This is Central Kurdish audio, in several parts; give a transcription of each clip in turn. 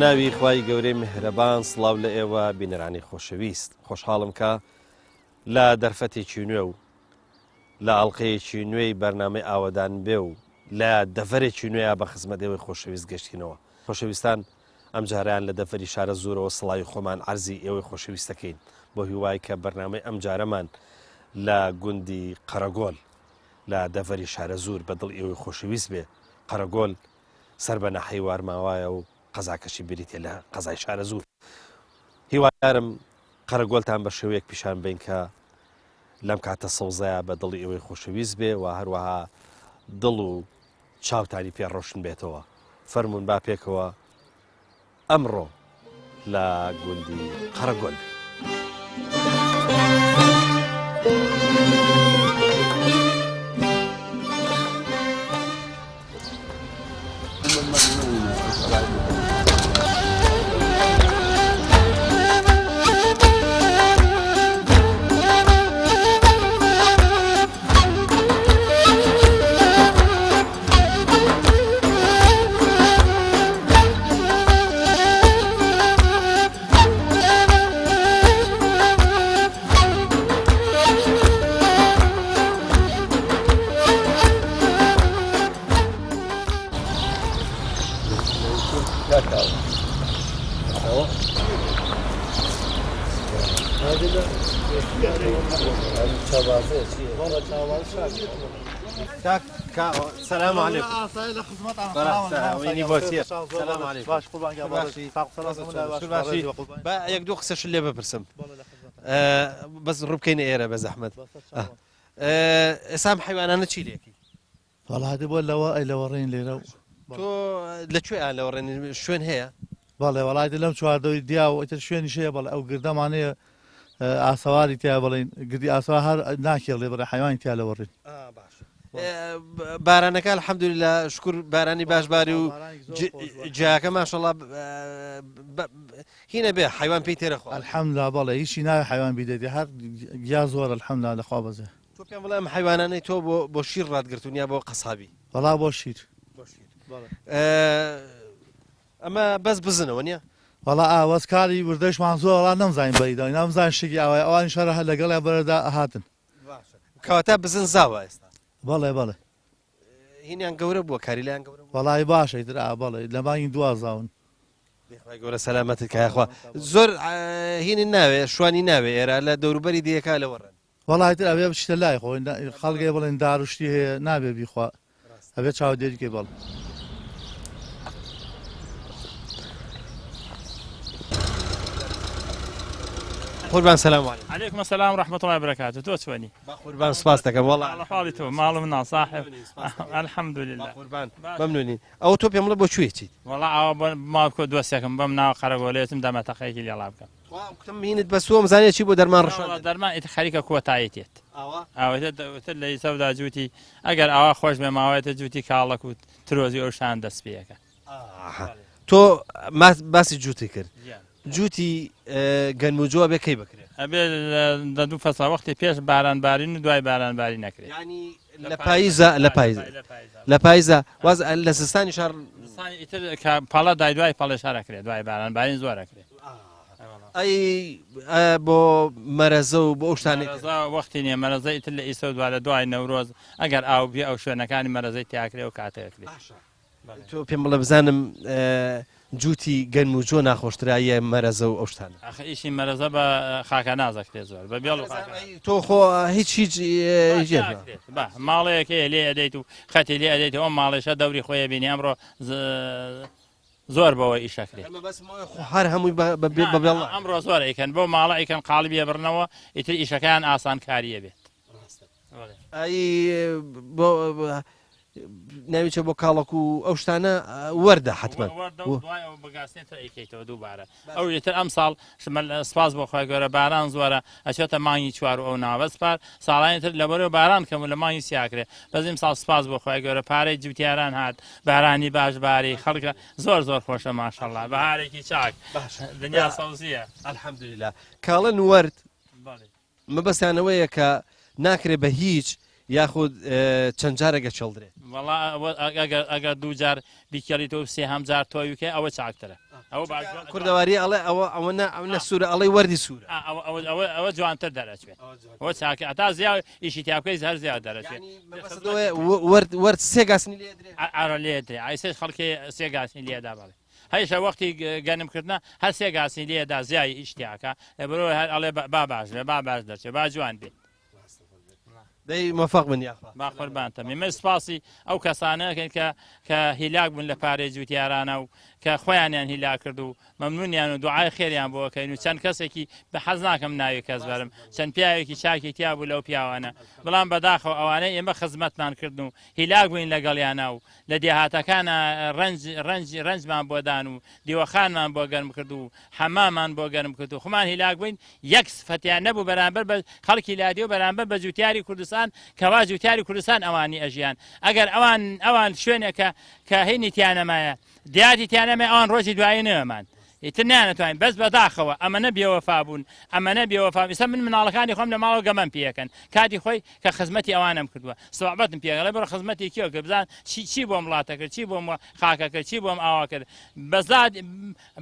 ناوی خوای گەورەی میهرەبان سڵاو لە ئێوە بینەرانی خۆشەویست خۆشحاڵم کە لە دەرفەتێکی نوێ و لە ئەڵلقەیەکی نوێی بەرنامەی ئاوەدان بێ و لە دەڤەرێکی نوێیا بە خزمەت ئێوەی خۆشەویست گەشتینەوە خۆشەویستان ئەمجارەیان لە دەڤەری شارەزوورەوە سڵاوی خۆمان عەرزی ئێوەی خۆشەویست دەکەین بۆ هیوای کە بەرنامەی ئەمجارەمان لە گوندی قەرەگۆل لە دەڤەری شارەزوور بە دڵی ئێوەی خۆشەویست بێ. قەرەگۆل سەر بە ناحیەی وارماوایە و قەزاکەشی بریتیە لە قەزای شارەزوور. هیوادارم قەرەگۆلتان بە شێوەیەک پیشان بەین کە لەم کاتە سەوزەیە بە دڵی ئێوەی خۆشەویست بێ و هەروەها دڵ و چاوتانی پێ ڕۆشن بێتەوە. فەرموون با پێکەوە ئەمڕۆ لە گوندی قەرەگۆل بین. سلام علیکم با یەک دوو قسەش لێ بپرسم بەس ڕووبکەینە ئێرە بە زەحمەت ئێسام حیوانانە چی لێکی وەڵا بۆ لەوە ئەی لەوەڕێن لێرە و تۆ لە کوێ لەوەڕێن شوێن هەیە بەڵێ وەڵای لەم چواردەوری دیا و ئیتر شوێنیش هەیە بەڵێ ئەو گردەمانەیە ئاسەواری تیا بڵێن گردی ئاسەوار هەر ناکێڵێ بڵێ حیوانی تیا لەوەڕین بارانەکە الحەمدللە شکر بارانی باش باری و جیاکە ماشەڵا هینە بێ حیوان پێی تێرە خۆ الحەمدللە بەڵێ هیچی ناوێ حیوان بیدەێتی هەر گیا زۆر الحەمدللە لەخوا بەزێ تۆ پێم بڵێ ئەم حیوانانەی تۆ بۆ بۆ شیر ڕاتگرتوون یا بۆ قەسابی وەڵا بۆ شیر بۆ شیر ئەمە بەس بزنەوە نیە؟ وەڵا ئاوەز کاری وردەشمان زۆر وەڵا نەمزانی بەریدا نامزان شتێکی ئاوای ئەوانیش هەر هەر لەگەڵیان بەرەدا ئەهاتن. باشە کەواتە بزن زاوە ئێستا؟ بەڵێ بەڵێ. هینیان گەورە بووە کاریلیان گەورە بووە؟ وەڵی باشە ئیتر ئا بەڵێ لە مانگی دوا زاون. خوای گەورە سەلامەتت کا یاخوا زۆر هینی ناوێ شوانی ناوێ ئێرە لە دەوروبەری دێیەکە لەوەڕن. وەڵا ئیتر ئەبێ بچیتە لای خۆ خەڵک بڵێن دار و شتی هەیە نابێ بیخوا ئەبێ چاودێری کەی بەڵێ. قوربان سلام علیکم. علیکم السلام و رحمة الله وبرکاته تۆ چۆنی؟ با قوربان سپاس دەکەم وەڵا. حاڵ حاڵی تۆ ماڵ و مناڵ ساحێب الحمدلله. با قوربان مەمنونین ئەوە تۆ پێم بڵێ بۆ کوێ چیت؟ وەڵا ئاوا بۆ ماڵ کۆ دۆستێکم بەم ناوە قەرەگۆلێتم دەمە تەقەیەکی لێڵا بکەم. تخوا کوتم هینت بەسووە مزانیە چی بۆ دەرمان ڕشاندن. وەڵا دەرمان ئیتر خەریکە کۆتایی تێت. ئاوا؟ ئیتر لە ئیسەودا جووتی ئەگەر ئاوا خۆش بێ ماوەیەتە جووتی کاڵەک و ترۆزی ئەو شان دەست پێ ئەکا. تۆ باسی جووتی کرد جووتی گەنم و جۆ ئەبێ کەی بکرێ؟ ئەبێ لە دوو فەسڵ وەختی پێش باران بارین و دوای باران بارین نەکرێت. یانی لە پاییزە لە پاییزە لە پاییزە واز لە زستانی شار ئیتر کە پەڵە دای دوای پەڵێ شارەکرێت دوای باران بارین زۆر ئەکرێت. ئەی بۆ مەرەزە و بۆ ئەو شتانەی مەرەزە وەختی نییە مەرەزە ئیتر لە ئیسە و دوا لە دوای نەورۆز ئەگەر ئاو بێ ئەو شوێنەکانی مەرەزەی تیاکرێ و کاتێکرێ باشە تۆ پێم بڵێ بزانم جووتی گەنم و جۆ ناخۆشتراییە مەرەزە و ئەو شتانە ئەخ ئیشی مەرەزە بە خاکە نازەکرێ زۆر بە بێڵ و خاکە تۆ خۆ هیچ هیچ با ماڵەیەک هەیە لێ ئەدەیت و خەتی لێ ئەدەیت ئەو ماڵێشە دەوری خۆیە بینی ئەمڕۆ زۆر بەوە ئیش ئەکرێت. مەبەستم ئەوەیە خۆ هەر هەمووی بە بە بێ بە بێڵ. ئەمڕۆ زۆر ئەیکەن بەو ماڵە ئەیکەن قاڵبی ئەبڕنەوە ئیتر ئیشەکەیان ئاسانکاری ئەبێت. ئەی بۆ ناوی چە بۆ کاڵەک و ئەو شتانە وەردە حتمما. وەردە و دوای ئەوە بەگاسنێ تر ئەیکەیتەوە دووبارە ئەو ئیتر ئەمساڵ سپاس بۆ خوای گەورە باران زۆرە ئەچێتە مانگی چوار و ئەو ناوە بەس پار ساڵانی تر لەبەرەوە باران کەم و لە مانگی سیاکرێ بەس ئیمساڵ سپاس بۆ خوای گەورە پارەی جوتیاران هات بارانی باش باری خەڵکە زۆر زۆر خۆشە ماشەڵڵا بەهارێکی چاک دنیا سەوزیە الحمدلله کاڵن وەرد مەبەستیان ئەوەیە کە ناکرێ بە هیچ. یاخود چەند جارێک ئەکێڵدرێ؟ وەڵا ئەگەر ئەگەر دوو جار بیکێڵیتەوە و سێهەم جار تۆوی بکەی ئەوە چاکترە. ئەوە باش کوردەواری ئەڵێ ئەوە ئەوە ئەوە سوورە ئەڵێ وەردی سوورە. ئەوە ئەوە ئەوە ئەوە جوانتر دەرەچێت. ئەوە چاکە هەتا زیاد ئیشی تیا بکەی هەر زیاد دەرەچێت. وەرد وەرد سێ گاسنی لێ درێ. ئارە لێ درێ ئایسێ خەڵکێ سێ گاسنی لێدا بەڵێ. هەیشە وەختی گەنم کردنە هەر سێ گاسنی لێدا زیای ئیش تیاکە لەبەرەوە هەر ئەڵێ با باش بێ با باش دەرچێ با جوان بێت. دەی مۆفەق بن یاخوا. با قوربانتم ئێمە سپاسی ئەو کەسانەکەین کە کە هیلاک بوون لە پارەی جوتیارانە و کە خۆیانیان هیلاک کرد و مەمنونیان و دوعای خێریان بۆ ئەکەین و چەند کەسێکی بە حەز ناکەم ناوی کەس بەرم چەند پیاوێکی چاکی تیا بوو لەو پیاوانە بەڵام بەداخەوە ئەوانەی ئێمە خزمەتمان کردن و هیلاک بووین لەگەڵیانە و لە دێهاتەکانە ڕەنج ڕەنج ڕەنجمان بۆ دان و دیوەخانمان بۆ گەرم کرد و حەمامان بۆ گەرم کرد و خۆمان هیلاک بووین یەک سفەتیان نەبوو بەرامبەر بە خەڵکی لادێ و بەرامبەر بە جوتیاری کوردستان کەوا جوتیاری کوردستان ئەوانی ئەژیان ئەگەر ئەوان ئەوان شوێنێکە کە هینی تیانەمایە دیاتی تیانەمە ئەوان ڕۆژی دوایی نەمان ئیتر نانەتوانین بەس بەداخەوە ئەمەنە بێوەفا بوون ئەمەنە بێوەفا ئیستا من مناڵەکانی خۆم لە ماڵەوە گەمەم پێەکەن کاتی خۆی کە خزمەتی ئەوانم کردووە سوعبەتم پێگەڵێ بڕ خزمەتی کێ کرد بزان چی چی بۆم وڵاتە کرد چی بۆم خاکە کرد چی بۆم ئاوا کرد بەزاد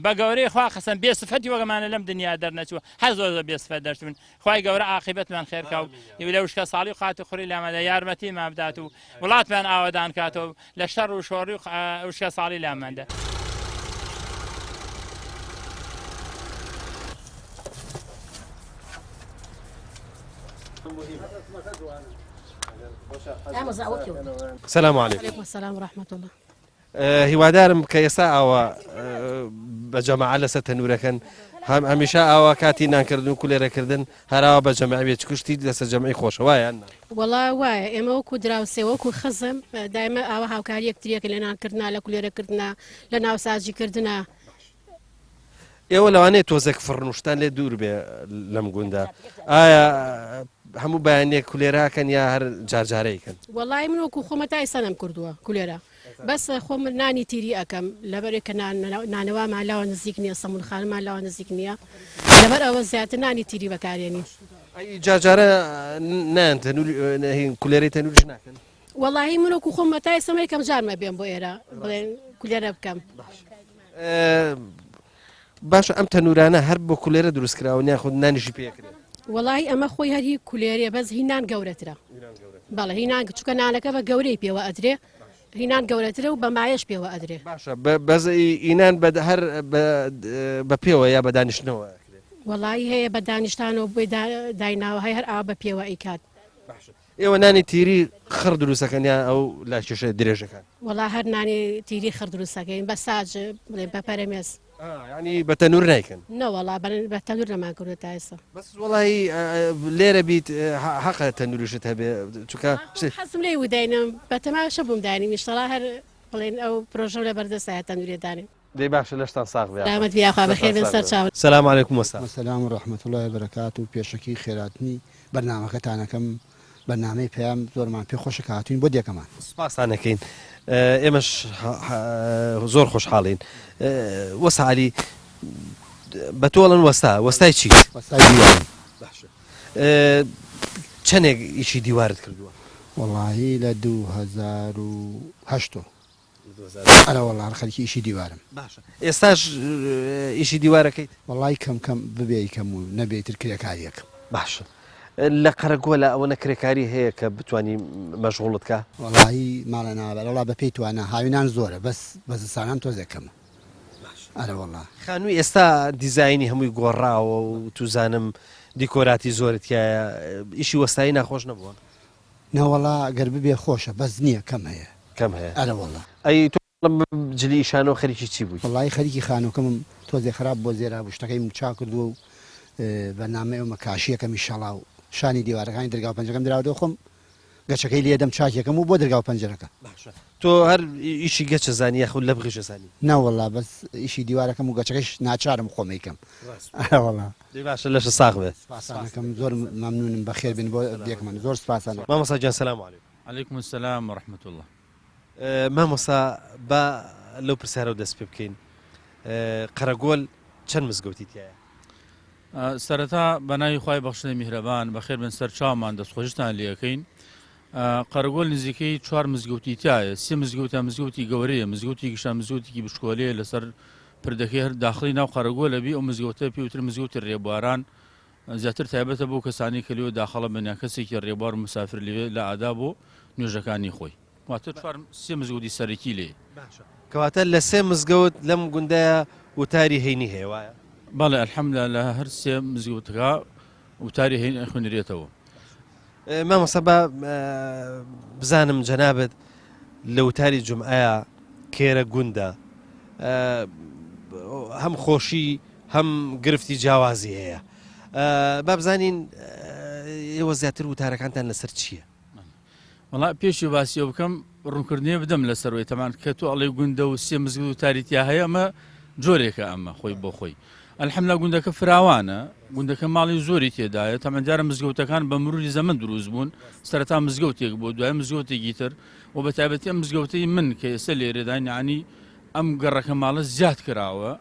بە گەورەی خوا قەسەم بێ سفەتی وەگەمانە لەم دنیا دەرنەچووە هەر زۆر زۆر بێ سفەت دەرچوون خوای گەورە عاقیبەتمان خێرکا و لە وشکە ساڵی و قات و خوری لامەدا یارمەتیمان بدات و وڵاتمان ئاوەدان کاتەوە لە شەڕ و شۆڕی و وشکە ساڵی لاماندا. سلام علیکم. علیکم السلام ورحمة الله. هیوادارم کە ئێستا ئاوا بە جەماعە لەسەر تەنورەکەن هەمیشە ئاوا کاتی نانکردن و کولێرەکردن هەراوە بە جەمعی بێت کوشتی لەسەر جەمعی خۆشە وایە یان نا؟ وەڵا وایە ئێمە وەکو دراوسێ وەکو خزم دایمە ئاوا هاوکاری یەکتریەکەن لە نانکردنا لە کولێرەکردنا لە ناوسازیکردنا. ئێوە لەوانەیە تۆزێک فڕن و شتان لێ دوور بێ لەم گوندە ئایا هەموو بەیانیەک کولێراکەن یا هەر جارجارەیکەن؟ وەڵی من وەکو خۆمە تا ئێستا نەم کردووە کولێرە بەس خۆم نانی تیری ئەکەم لەبەرێک کە نانەوامان لاوە نزیک نییە سەمونخانەمان لاوە نزیک نییە لەبەر ئەوە زیاتر نانی تیری بەکارێنین. ئەی جارجارە نان تەنور کولێرەی تەنوریش ناکەن؟ وەڵاهی من وەکو خۆم تا ئێستا یەکەم جارمە بێم بۆ ئێرە بڵێن کولێرە بکەم. باشە ئەم تەنورانە هەر بۆ کولێرە دروست کراون یاخود نانیشی پێکرێت؟ وەڵاهی ئەمە خۆی هەر هی کولێرەیە بەس هی نان گەورەترە. بەڵێ هی نان چونکە نانەکە بە گەورەی پێوە ئەدرێ هی نان گەورەترە و بە مایەش پێوە ئەدرێ. باشە بەس ئی نان بە هەر بە پێوە یا بە دانیشتنەوە ئەکرێت؟ وەڵاهی هەیە بە دانیشتانەوە بۆی دایناوە هەیە هەر ئاوا بە پێوە ئەیکات. باشە ئێوە نانی تیری خڕ دروستەکەن یان ئەو لاکێشە درێژەکان؟ وەڵا هەر نانی تیری خڕ دروستەکەین بە ساج بڵێ بە پەرەمێز. یانی بە تەنور نایکەن؟ نەوەڵا بە تەنور نەمان کردووە تا ئێستا. بەس وەڵاهی لێرە بیت حەقە تەنوریشت هەبێ چونکە. حەزم لێی بوو داینم بە تەماشە بووم داینم ئیشەڵا هەر بڵێن ئەو پرۆژەم لە بەردەستایە تەنورێ دانێم. دەی باشە لەشتان ساغ بێ. سلامەت بی یاخوا بەخێر بێن سەر چاوت. سلام علیکم وەستا. سلام و رحمە اللە وبرکاته پێشەکی خێراتنی بەرنامەکەتان ئەکەم بەرنامەی پەیام زۆرمان پێ خۆشە کە هاتوین بۆ دێکەمان. سوپاستان ئەکەین ئێمەش زۆر خۆشحاڵین وەستا عەلی بە تۆ ئەڵێن وەستا وەستای چیت؟ وەستای دیوارم. باشە چەنێک ئیشی دیوارت کردووە؟ وەڵاهی لە 2008 ەوە. ئەرەوەڵا هەر خەریکی ئیشی دیوارم. باشە ئێستاش ئیشی دیوارەکەیت؟ وەڵای کەم کەم ببێ ئەیکەم و نەبێ ئیتر کرێکاریەکەم. باشە لە قەرەگۆلە ئەوەنە کرێکاری هەیە کە بتوانی مەشغوڵت کا؟ وەڵایی ماڵە نابەرەوڵا بە پێی توانا هاوینان زۆرە بەس بە زستانان تۆزێک کەمە. ئەرەوەڵا. خانووی ئێستا دیزاینی هەمووی گۆڕاوە و توزانم دیکۆراتی زۆرت تیایە ئیشی وەستایی ناخۆش نەبووە؟ نەوەڵا گەر ببێ خۆشە بەس نیە کەم هەیە. کەم هەیە ئەرەوەڵا. ئەی تۆ جلی ئیشانەوە خەریکی چی بووی؟ وەڵایی خەریکی خانووکەمم تۆزێ خراپ بووە زێرابوو شتەکەیم چاک کردووە و بەرنامەی ئەومە کاشیەکەم ئیشەڵا و شانی دیوارەکانی دەرگاو پەنجەکەم دراوەتەوە خۆم گەچەکەی لێدەم چاکیەکەم و بۆ دەرگاو پەنجەرەکە. باشە تۆ هەر ئیشی گەچ ئەزانی یاخود لەبغیش ئەزانی؟ نەوەڵا بەس ئیشی دیوارەکەم و گەچەکەیش ناچارم خۆم ئەیکەم ئەرەوەڵا. دەی باشە لەشت ساغ بێت. سپاستان ئەکەم زۆر مەمنونم بەخێر بێن بۆ دێکمان زۆر سپاستان ئەکەم. مامۆستا گیان سلام علیکم. علیکم السلام و رحمە اللە. مامۆستا با لەو پرسیارەوە دەست پێ بکەین قەرەگۆل چەند مزگەوتی تیایە؟ سەرەتا بە ناوی خوای بەخشندەی میهرەبان بەخێر بن سەر چاومان دەستخۆشیتان لێ ئەکەین. قەرەگۆل نزیکەی چوار مزگەوتی تایە سێ مزگەوتە مزگەوتی گەورەیە مزگەوتی گشتە مزگەوتێکی بچکۆلەیە لەسەر پردەکەی هەر داخڵی ناو قەرەگۆلە بی ئەو مزگەوتە پێوتر مزگەوتی ڕێبواران زیاتر تایبەتە بۆ کەسانی کە لێوە داخڵە بن یان کەسێکی ڕێبوار و مسافر لەوێ لە ئادا بۆ نوێژەکانی خۆی واتە چوار سێ مزگەوتی سەرەکی لێ. باشە کەواتە لە سێ مزگەوت لەم گوندەیە وتاری هەینی هەیە وایە؟ بەڵێ الحمدللە لە هەر سێ مزگەوتەکە وتاری هەینی ئەخوێنرێتەوە. مامۆستا با بزانم جەنابت لە وتاری جومعەیە کێرە گوندە هەم خۆشی هەم گرفتی جیاوازی هەیە با بزانین ئێوە زیاتر وتارەکانتان لەسەر چییە؟ وەڵا پێشی باسی ئەو بکەم ڕوونکردنەوە بدەم لەسەر وەی تەبعەن کە تۆ ئەڵێ گوندە و سێ مزگەوت و تاری تیا هەیە ئەمە جۆرێکە ئەمە خۆی بۆ خۆی الحمدلله گوندەکە فراوانە گوندەکە ماڵی زۆری تێدایە تەبعەن دیارە مزگەوتەکان بە مروری زەمن دروست بوون سەرەتا مزگەوتێک بوو دوای مزگەوتێکی تر و بە تایبەتی ئەم مزگەوتەی من کە ئێستا لێرەداین یعنی ئەم گەڕەکە ماڵە زیاد کراوە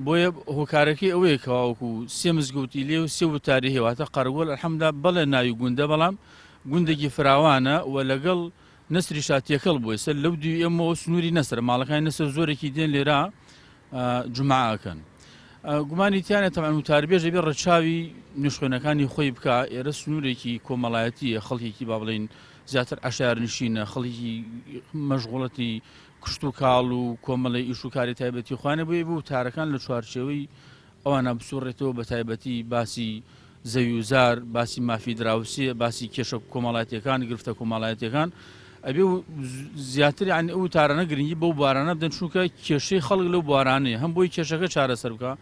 بۆیە هۆکارەکەی ئەوەیە کەوا وەکو سێ مزگەوتی لێ و سێ وتاری هەیە واتە قەرەگۆل الحمدلله بەڵێ ناوی گوندە بەڵام گوندێکی فراوانە و لەگەڵ نەسریشا تێکەڵ بووە سەر لەو دیوی ئێمەوە سنووری نەسرە ماڵەکانی نەسر زۆرێکی دێن لێرە جمعە ئەکەن گومانی تیانە تەبعەن وتاربێژ ئەبێ ڕەچاوی نوێژخوێنەکانی خۆی بکا ئێرە سنوورێکی کۆمەڵایەتیە خەڵکێکی با بڵێین زیاتر عەشایەرنشینە خەڵکی مەشغوڵەتی کشتوکاڵ و کۆمەڵی ئیش و کاری تایبەتی خۆیانە بۆیە بوو وتارەکان لە چوارچێوەی ئەوانە بسوڕێتەوە بە تایبەتی باسی زەوی و زار، باسی مافی دراوسێ، باسی کێشە کۆمەڵایەتیەکان، گرفتە کۆمەڵایەتیەکان ئەبێ زیاتر یعنی ئەو وتارانە گرنگی بەو بوارانە بدەن چونکە کێشەی خەڵک لەو بوارانەیە هەم بۆی کێشەکە چارەسەر بکە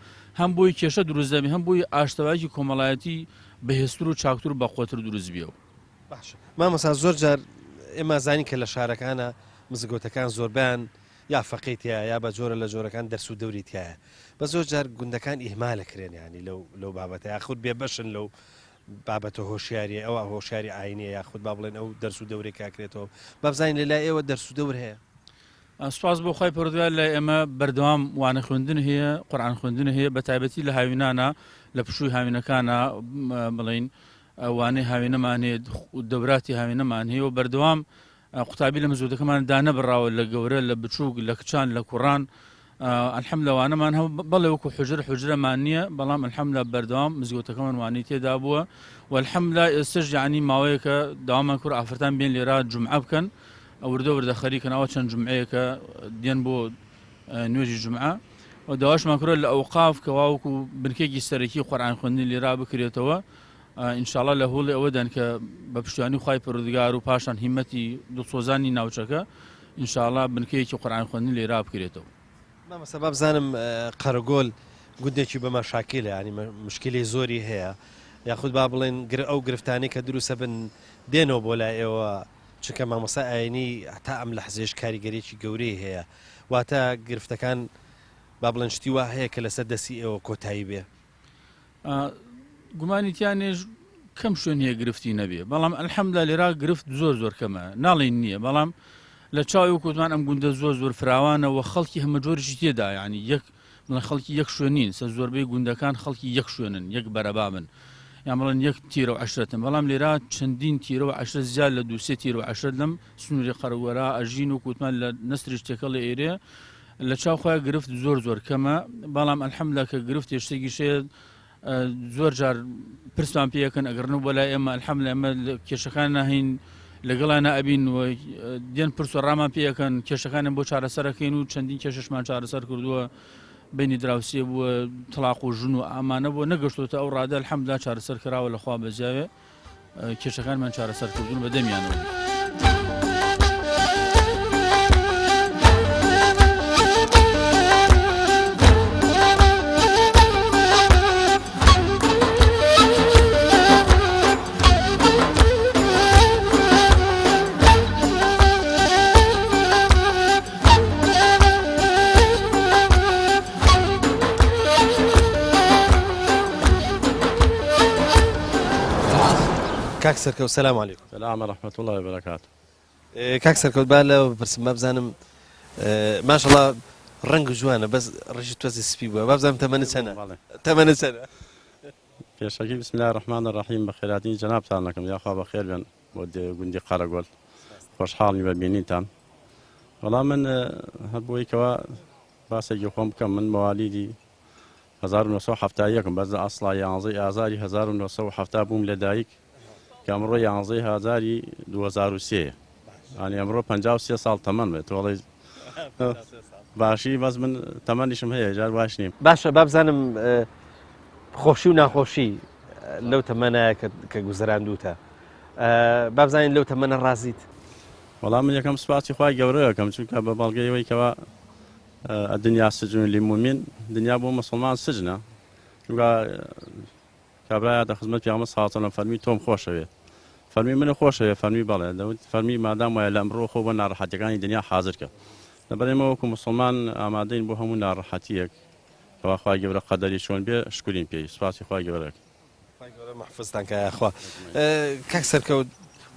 هەم بۆی کێشە دروست دەبێ هەم بۆی ئاشتەوایەکی کۆمەڵایەتی بەهێزتر و چاکتر و بەقوەتر دروست بێ و. باشە مامۆستا زۆر جار ئێمە زانین کە لە شارەکانە مزگەوتەکان زۆربەیان یا فەقێی تیایە یا بە جۆرە لە جۆرەکان دەرس و دەوری تیایە بە زۆر جار گوندەکان ئیهمال ئەکرێن یانی لەو لەو بابەتە یاخود بێ بەشن لەو بابەتە هۆشیاریە ئەوە هۆشیاری ئاینیە یاخود با بڵێن ئەو دەرس و دەورێک کاکرێتەوە با بزانین لە لای ئێوە دەرس و دەور هەیە؟ سوپاس بۆ خوای پەروەردگار لای ئێمە بەردەوام وانە خوێندن هەیە قورئان خوێندن هەیە بە تایبەتی لە هاوینانە لە پشووی هاوینەکانە بڵین وانەی هاوینەمان هەیە دەوراتی هاوینەمان هەیە و بەردەوام قوتابی لە مزگەوتەکەمان دانەبڕاوە لە گەورە لە بچووک لە کچان لە کوڕان الحمد لە وانەمان هەو بەڵێ وەکو حجر حجرەمان نییە بەڵام الحمد لە بەردەوام مزگەوتەکەمان وانەی تێدا بووە والحمد لە ئێستش یعنی ماوەیەکە داوامان کرد ئافرەتان بێن لێرە جومعە بکەن وردە وردە خەریکن ئەوە چەند جومعەیەکە دێن بۆ نوێژی جومعە و داواشمان کرد لە ئەوقاف کەوا وەکو بنکێکی سەرەکی قورئان خوێندن لێرا بکرێتەوە ئینشاڵا لە هەوڵی ئەوەدان کە بە پشتیوانی خوای پەروەردگار و پاشان هیمەتی دڵسۆزانی ناوچەکە ئینشاڵا بنکەیەکی قورئان خوێندن لێرا بکرێتەوە. مامۆستا با بزانم قەرەگۆل گوندێکی بە مەشاکیلە یانی مشکیلەی زۆری هەیە یاخود با بڵێن ئەو گرفتانەی کە دروستە بن دێنەوە بۆ لای ئێوە چونکە مامۆستا ئاینی هەتا ئەم لەحزەیەش کاریگەریەکی گەورەی هەیە واتە گرفتەکان با بڵێن شتی وا هەیە کە لەسەر دەستی ئێوە کۆتایی بێ. گومانی تیا نێ کەم شوێن هەیە گرفتی نەبێ بەڵام الحمدلله لێرا گرفت زۆر زۆر کەمە ناڵێن نییە بەڵام لە چاوی وکوتمان ئەم گوندە زۆر زۆر فراوانە و خەڵکی هەمە جۆریشی تێدا ینی یەک بڵێن خەڵکی یەک شوێن نین سە زۆربەی گوندەکان خەڵکی یەک شوێنن یەک بەرەبابن یان بڵێن یەک تیرە و عشرەتن بەڵام لێرا چەندین تیرە و عشرەت زیاد لە دووسێ تیرە و عشرەت لەم سنووری قەرەوەرا ئەژین و کوتمان لە نەسریش تێکەڵی ئێرێ لە چاو خۆیان گرفت زۆر زۆر کەمە بەڵام الحمدللە کە گرفت شتێکیش هەیە زۆر جار پرسمان پێەکەن ئەگەرنەوە بۆ لای ئێمە الحمدللە ئێمە کێشەکان ناهین لەگەڵیانە ئەبین و دێن پرس و ڕامان پێەکەن کێشەکانیان بۆ چارەسەرەکەین و چەندین کێشەشمان چارەسەر کردووە بینی دراوسێ بووە تڵاق و ژن و ئامانە بۆ نەگەشتۆتە ئەو ڕادە الحمدللە چارەسەر کراوە لەخوا بەزیاوێ کێشەکانمان چارەسەر کردوون بە دەمیانەوە. کاک سەرکەوت سلام علیکم. سلام رحمة اللە وبرکاته. کاک سەرکەوت با لەوە بپرسم با بزانم ماشەڵا ڕەنگ جوانە بەس ڕیشت تۆزی سپی بووە با بزانم تەمەنت چەنە تەمەنت چەنە؟ پێشەکی بسم اللە الرحمن الرحیم بەخێراتنی جەنابتان دەکەم یاخوا بەخێر بێن. بۆ گوندی قەرەگۆل خۆشحاڵی بە بینینتان. وەڵا من هەر بۆی کەوا باسێکی خۆم بکەم من مەوالیدی 1970 بەس لە ئەسڵا یانزەی ئازاری 1970 بووم لە دایک کە ئەمڕۆ یانزەی هازاری 2023 ئەنی ئەمڕۆ 53 ساڵ تەمەن بێت تۆڵی باشی بەس من تەمەنیشم هەیە جار باش نیم. باشە بابزانم خۆشی و ناخۆشی لەو تەمەنایە کە گوزەراندووتە بابزانین لەو تەمەنە ڕازیت؟ وەڵا من یەکەم سوپاسی خوای گەورە ئەکەم چونکە بە بەڵگەی ئەوەی کەوا الدنیا سجن للمؤمن دنیا بۆ مسلمان سجنە چونکە کابرا هاتە خزمەت پێغەمبەر صلی اللە علیه و سلم فەرمی تۆم خۆشەوێ فەرمی منە خۆشەوێ فەرمی بەڵێ دەوت فەرمی مادام وایە لە ئەمڕۆ خۆ بۆ ناڕەحەتیەکانی دنیا حازر کە لەبەر ئێمە وەکو مسلمان ئامادەین بۆ هەموو ناڕەحەتیەک کەوا خوای گەورە قەدەری چۆن بێ شکرین پێی سوپاسی خوای گەورە خوای گەورە مەحفوزتان کا یاخوا. کاک سەرکەوت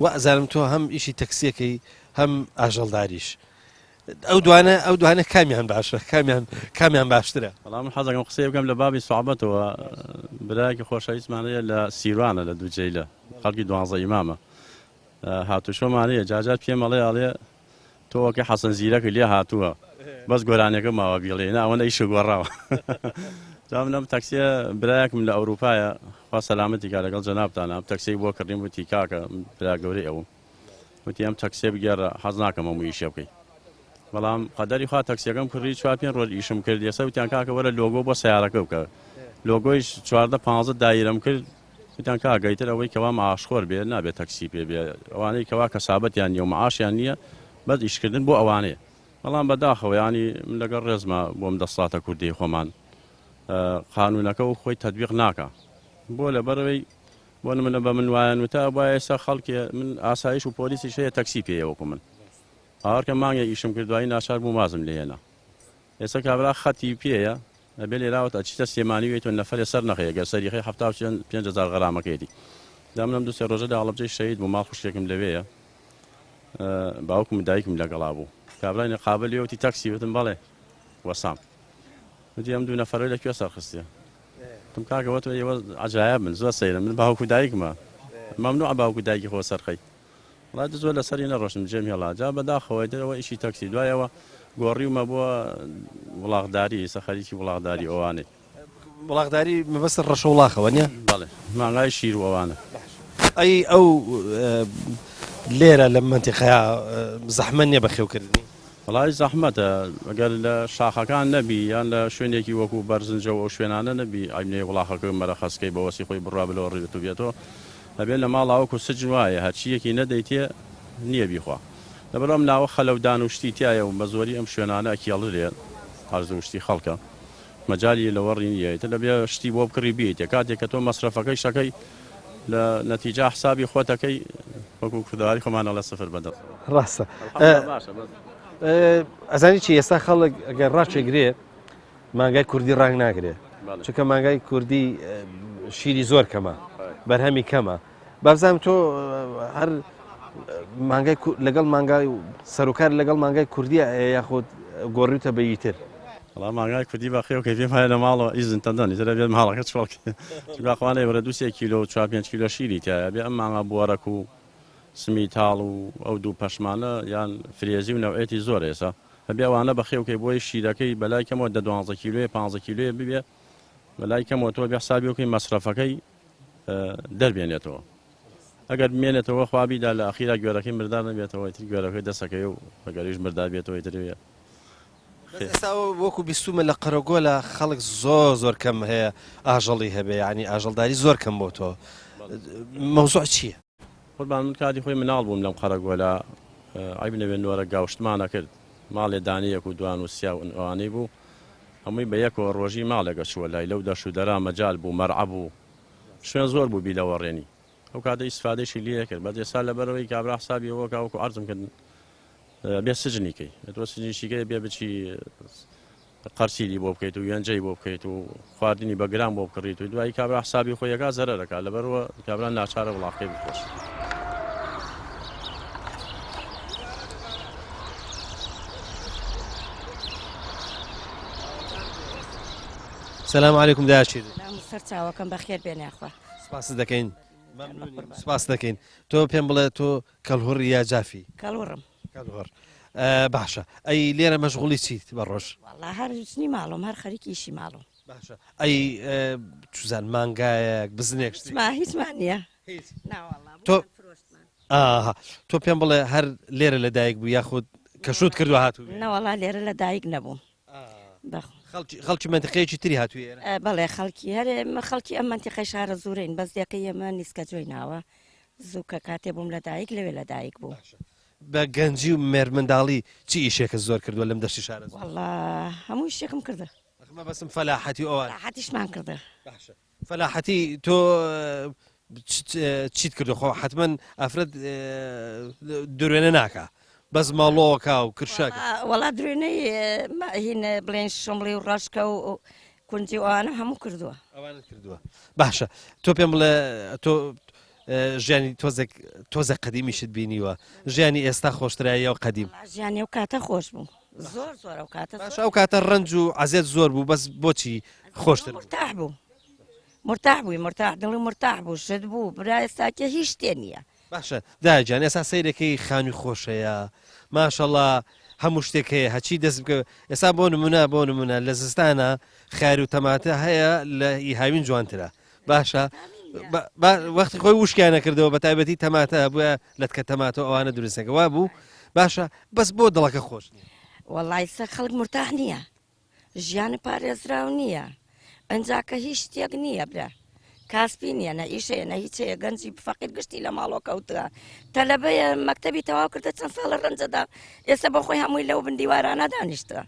وا ئەزانم تۆ هەم ئیشی تەکسیەکەی هەم ئاژەڵداریش ئەو دوانە ئەو دوانە کامیان باشە کامیان کامیان باشترە؟ وەڵا من حەزەکەم قسەی بکەم لە بابی سوعبەتەوە برایەکی خۆشەویستمان هەیە لە سیروانە لە دووجەیلە خەڵکی دوانزە ئیمامە هاتوچۆمان هەیە جاجار پێم ئەڵێ ئەڵێ تۆ وەکە حەسەن زیرەکە لێ هاتووە بەس گۆرانیەکە ماوە بیڵێ نا ئەوەنە ئیشە گۆڕاوە جا من ئەم تەکسیە برایەکم لە ئەوروپایە خوا سەلامەتی کا لەگەڵ جەنابتانە ئەم تەکسیەی بۆ کڕیم وتی کاکە برا گەورەی ئەوم وتی ئەم تەکسیە بگێڕە حەز ناکەم هەموو ئیشێ بکەی بەڵام قەدەری خوا تەکسیەکەم کڕی چوار پێنج ڕۆژ ئیشم کرد ئێستا وتیان کاکە وەرە لۆگۆ بۆ سەیارەکە بکە لۆگۆیش 14 15 دایرەم کرد وتیان کاکە ئیتر ئەوەی کەوا معاشخۆر بێ نابێ تەکسی پێ بێ ئەوانەی کەوا کەسابەتیان نیە و معاشیان نیە بەس ئیشکردن بۆ ئەوانەیە بەڵام بەداخەوە یانی من لەگەڵ ڕێزمە بۆم دەسڵاتە کوردی خۆمان قانونەکە و خۆی تەدبیق ناکا بۆ لەبەرەوەی بۆ نمونە بە من وایان وتە وایە ئێستا خەڵکێ من ئاسایش و پۆلیسیش هەیە تەکسی پێیە وەکو من باوەڕکە مانگێک ئیشم کرد دوایی ناچار بووم وازم لێ هێنا ئێستا کابرا خەتی پێیە ئەبێ لێراوە ئەچیتە سلێمانی وێ تۆ نەفەرێ سەر نەخەی گەر سەری خەی 75 هەزار غەرامەکەیەتی جا من ئەم دوو سێ ڕۆژە لە هەڵەبجەی شەهید بوو ماڵ خوشکێکم لەوێیە باوکم و دایکم لەگەڵا بوو کابرای نەقابە لێ وتی تاکسی وتم بەڵێ وەسام وتی ئەم دوو نەفەرە لە کوێ سەرخستیە وتم کاکە وە تۆ ئێوە عەجایب من زۆر سەیرە من باوک و دایکمە مەمنوعە باوک و دایکی خۆ سەرخەی وەڵا زۆر لەسەری نەڕۆشتم جێم هێڵا جا بەداخەوە ئیتر ئەوە ئیشی تەکسی دوای ئەوە گۆڕیومە بۆ وڵاخداری ئیستا خەریکی وڵاخداری ئەوانەی. وڵاخداری مەبەستت ڕەشە وڵاخە وەنیە؟ بەڵێ مانگای شیر و ئەوانە. ئەی ئەو لێرە لەم مەنتیقەیە زەحمەت نیە بەخێوکردنی؟ وەڵایی زەحمەتە ئەگەر لە شاخەکان نەبی یان لە شوێنێکی وەکو بەرزنجە و ئەو شوێنانە نەبی عەیب نیە وڵاخەکە مەرەخەسکەی بە وەسی خۆی بڕوا بلەوەڕی و بێتەوە ئەبێ لە ماڵا وەکو سجن وایە هەرچی یەکی نەدەیتێ نیە بیخوا لەبەر ئەم ناوە خەلەو دان و شتی تیایە و بە زۆری ئەم شوێنانە ئەکێڵرێ عەرز و شتی خەڵکە مەجالی لەوەڕی نیە ئیتر دەبێ شتی بۆ بکڕی بیەیتێ کاتێک کە تۆ مەسرەفەکەی شەکەی لە نەتیجا حسابی خۆتەکەی وەکو کوردەواری خۆمان ئەڵێ سفر بەدەست ڕاستە ئەزانی چی ئێستا خەڵک ئەگەر ڕاچێگرێ مانگای کوردی ڕانگ ناگرێ چونکە مانگای کوردی شیری زۆر کەمە بەرهەمی کەمە بابزانم تۆ هەر مانگای لەگەڵ مانگای سەرکار لەگەڵ مانگای کوردی یاخود گۆڕیوتە بە یتر وەڵا مانگای کوردی بەخێو کەی پێم وایە لە ماڵەوە ئیزن تەدەن ئیتر ئەبێت ماڵەکە چۆڵ کەی چونکە خوانەی بڕێ دوو سێ کیلۆ و چوار پێنج کیلۆ شیری تیایە ئەبێ ئەم مانگا بۆرەک و سمیتاڵ و ئەو دوو پەشمانە یان فرێزی و نەوعێتی زۆر ئێسا ئەبێ ئەوانە بەخێو کەی بۆی شیرەکەی بەلای کەمەوە دە دوانزە کیلۆیە پانزە کیلۆیە ببێ بەلای کەمەوە تۆ بێ حسابی بکەی مەسرەفەکەی دەربێنێتەوە ئەگەر بمێنێتەوە خوا بیدا لە ئەخیرا گوێرەکەی مردار نەبێتەوە ئیتر گوێرەکەی دەسەکەی و ئەگەریش مردار بێتەوە ئیتر بەس ئێستا وەکو بیستومە لە قەرەگۆلە خەڵک زۆر زۆر کەم هەیە ئاژەڵی هەبێ یعنی ئاژەڵداری زۆر کەم بۆ تۆ مەوزوع چییە؟ قوربان من کاتی خۆی مناڵ بووم لەم قەرەگۆلە عەیب نەبێ نۆرە گاوشتمان ئەکرد ماڵێ دانەیەک و دوان و سیا و ئەوانەی بوو هەمووی بە یەکەوە ڕۆژی ماڵێک ئەچووە لای لەو دەش و دەرا مەجال بوو مەرعە بوو شوێن زۆر بوو بیلەوەڕێنی ئەو کاتە ئیسفادەیشی لێ ئەکرد بەس ئێستا لەبەرئەوەی کابرا حسابی ئەوە کا وەکو عەرزم کرد بێ سجنی کەی تۆ سجنیشی کەی بێ بچی قەرسیلی بۆ بکەیت و یەنجەی بۆ بکەیت و خواردنی بە گران بۆ بکڕیت و دوایی کابرا حسابی خۆی یەکا زەرەرەکە لەبەرەوە کابرا ناچارە وڵاخەکەی بفرۆشێ. سلام علیکم دایە شیرین. سەر چاوەکەم بەخێر بێن یاخوا. سپاست دەکەین. مەمنونیم سوپاست دەکەین. تۆ پێم بڵێ تۆ کەڵهوڕی یا جافی؟ کەڵوڕم. کەڵهوڕ باشە ئەی لێرە مەشغوڵی چیت بە ڕۆژ؟ وەڵا هەر ژنی ماڵم هەر خەریکی ئیشی ماڵم. باشە ئەی چوزان مانگایەک بزنێک شتێک؟ هیچمان هیچمان نییە. هیچ. نا وەڵا تۆ بۆمان فرۆشتمان. ئاها تۆ پێم بڵێ هەر لێرە لە دایک بووی یاخود کە شووت کردووە هاتووی؟ نەوەڵا لێرە لە دایک نەبووم. خەڵکی خەڵکی مەنتیقەیەکی تری هاتووی ئێرە؟ بەڵێ خەڵکی هەر ئێمە خەڵکی ئەم مەنتیقەی شارە زورەین بەس دێکەی ئێمە نیسکە جۆی ناوە زوو کە کاتێ بووم لە دایک لەوێ لە دایک بوو. بە گەنجی و مێرمنداڵی چی ئیشێکت زۆر کردووە لەم دەشتی شارە زۆر؟ وەڵا هەموو ئیشێکم کردە. مەبەستم فەلاحەتی و ئەوان. فەلاحەتیشمان کردە. باشە فەلاحەتی تۆ چیت کردو خۆ حتمما ئافرەت دروێنە ناکا بەس ماڵۆکە و کرشەکە وەڵا درێنەی هین بڵێن شمڵی و ڕەشکە و کونجی ئەوانە هەموو کردووە ئەوانە کردووە باشە تۆ پێم بڵێ تۆ ژیانی تۆزێک تۆزە قەدیمیشت بینیوە ژیانی ئێستا خۆشترایە و قەدیم ژیانی و کاتە خۆش بوو زۆر زۆر ئەو کاتە باش ئەو کاتە ڕەنج و عەزێت زۆر بوو بەس بۆچی خۆشتر بوو؟ مرتاح بوو مرتاح بووی مرتاح دڵی مرتاح بوو شت بوو برا ئێستاکە هیچ شتێ نییە. باشە دایە گیان ئێستا سەیرەکەی خانوی خۆش هەیە ماشەڵا هەموو شتێک هەیە هەچی دەست بکە ئێستا بۆ نمونە بۆ نمونە لە زستانە خیر و تەماتە هەیە لە ئی هاوین جوانترە باشە وەختی خۆی وشکیانە کردەوە بە تایبەتی تەماتە بووە لەتکە تەماتە ئەوانە دروستەکە وا بوو باشە بەس بۆ دڵەکە خۆش نییە وەڵای سە خەڵک مرتاح نییە ژیان پارێزراو نییە ئەجا کە هیچ شتێک نییە برا کاسپی نییە نە ئیشەیە نە هیچ هەیە گەنجی فەقیر گشتی لە ماڵۆ کەوتووە تەلەبەیە مەکتەبی تەواو کردە چەند ساڵە ڕەنجەدا ئێستا بۆ خۆی هەمووی لەو بن دیوارانە دانیشتووە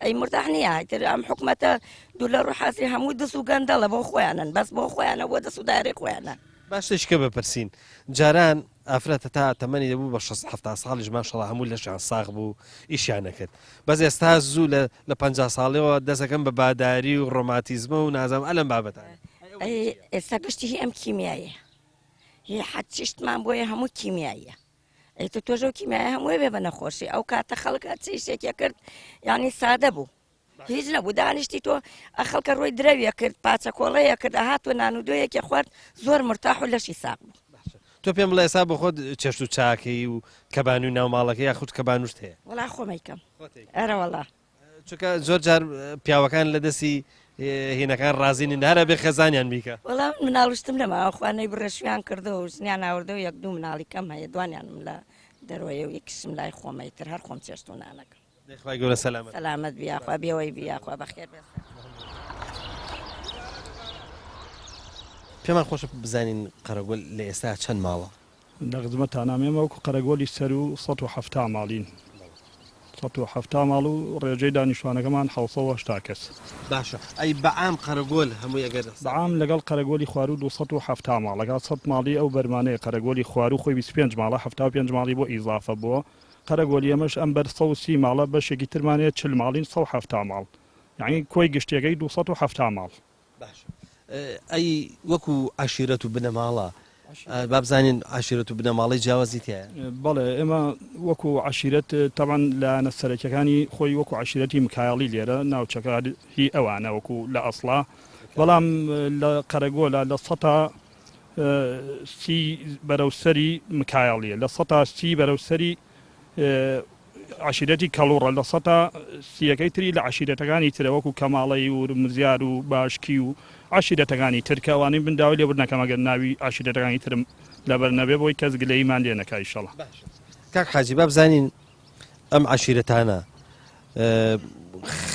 ئەی مرتاح نییە ئیتر ئەم حکومەتە دوور لە ڕووی حازری هەموو دز و گەندەڵە بۆ خۆیانن بەس بۆ خۆیانە بۆ دەست و دارەی خۆیانە. با شتێکە بپرسین جاران ئافرەت هەتا تەمەنی دەبوو بە شەست حەفتا ساڵیش ماشەڵا هەموو لەشیان ساغ بوو ئیشیان نەکرد بەس ئێستا زوو لە لە 50 ساڵیەوە دەسەکەم بە باداری و ڕۆماتیزمە و نازانم ئەلەم بابەتانە. ئەی ئێستا گشتی هی ئەم کیمیاییە هی حەچی شتمان بۆیە هەموو کیمیاییە ئەی تۆ تۆش ئەو کیمیایە هەمووی بێ بە نەخۆشی ئەو کاتە خەڵک هەرچی ئیشێکی کرد یعنی سادە بوو هیچ نەبوو دانیشتی تۆ خەڵکە ڕۆی درەویە کرد پاچە کۆڵەیە کرد ئەهات و نان و دۆیەکی خوارد زۆر مرتاح و لەشی ساق بوو. تۆ پێم بڵێ ئێستا بۆ خۆت چێشت و چاکەی و کەبانوی ناو ماڵەکە یاخود کەبانوشت هەیە؟ وەڵا خۆمەیکەم ئەرە وەڵا. چونکە زۆر جار پیاوەکان لە دەستی هینەکان ڕازی نین هەرە بێ خێزانیان بیکە. وەڵا من مناڵشتم نەماوە خوا نەیبڕێ شویان کردەوە و ژنیان ئاوردەوە یەک دوو مناڵی کەم هەیە دوانیانم لە دەرۆیە و یەکیشم لای خۆمە ئیتر هەر خۆم چێشت و نانەکەم. دەی خوای گەورە سەلامەت. سەلامەت بی یاخوا بێوەی بی یاخوا بەخێر بێ سەر. پێمان خۆشە بزانین قەرەگۆل لە ئێستا چەند ماڵە؟ لە خزمەتانام ئێمە وەکو قەرەگۆلی سەروو 170 ماڵین 170 ماڵ و ڕێژەی دانیشتوانەکەمان 780 کەس. باشە ئەی بە عام قەرەگۆل هەمووی ئەگەر. بە عام لەگەڵ قەرەگۆلی خواروو 270 ماڵ ئەکات سەد ماڵی ئەو بەرمانەیە قەرەگۆلی خواروو خۆی 25 ماڵە 75 ماڵی بۆ ئیزافە بۆ قەرەگۆلی ئەمەش ئەم بەر 130 ماڵە بەشێکی ترمان هەیە 40 ماڵین 170 ماڵ یانی کۆی گشتیەکەی 270 ماڵ. باشە ئەی وەکو عەشیرەت و بنەماڵە با بزانین عەشیرەت و بنەماڵەی جیاوازی تیایە؟ بەڵێ ئێمە وەکو عەشیرەت تەبعەن لایەنە سەرەکیەکانی خۆی وەکو عەشیرەتی مکایەڵی لێرە ناوچەکە هی ئەوانە وەکو لە ئەسڵا بەڵام لە قەرەگۆلە لە سەتا سی بەرەو سەری مکایەڵیە لە سەتا سی بەرەو سەری عەشیرەتی کەڵوڕە لە سەتا سییەکەی تری لە عەشیرەتەکانی ترە وەکو کەماڵەی و مزیار و باشکی و عەشیرەتەکانی تر کە ئەوانەی من داوای لێبوردن ئەکەم ئەگەر ناوی عەشیرەتەکانی ترم لەبەر نەبێ بۆی کەس گلەییمان لێ نەکا ئیشەڵا. باشە کاک حاجی با بزانین ئەم عەشیرەتانە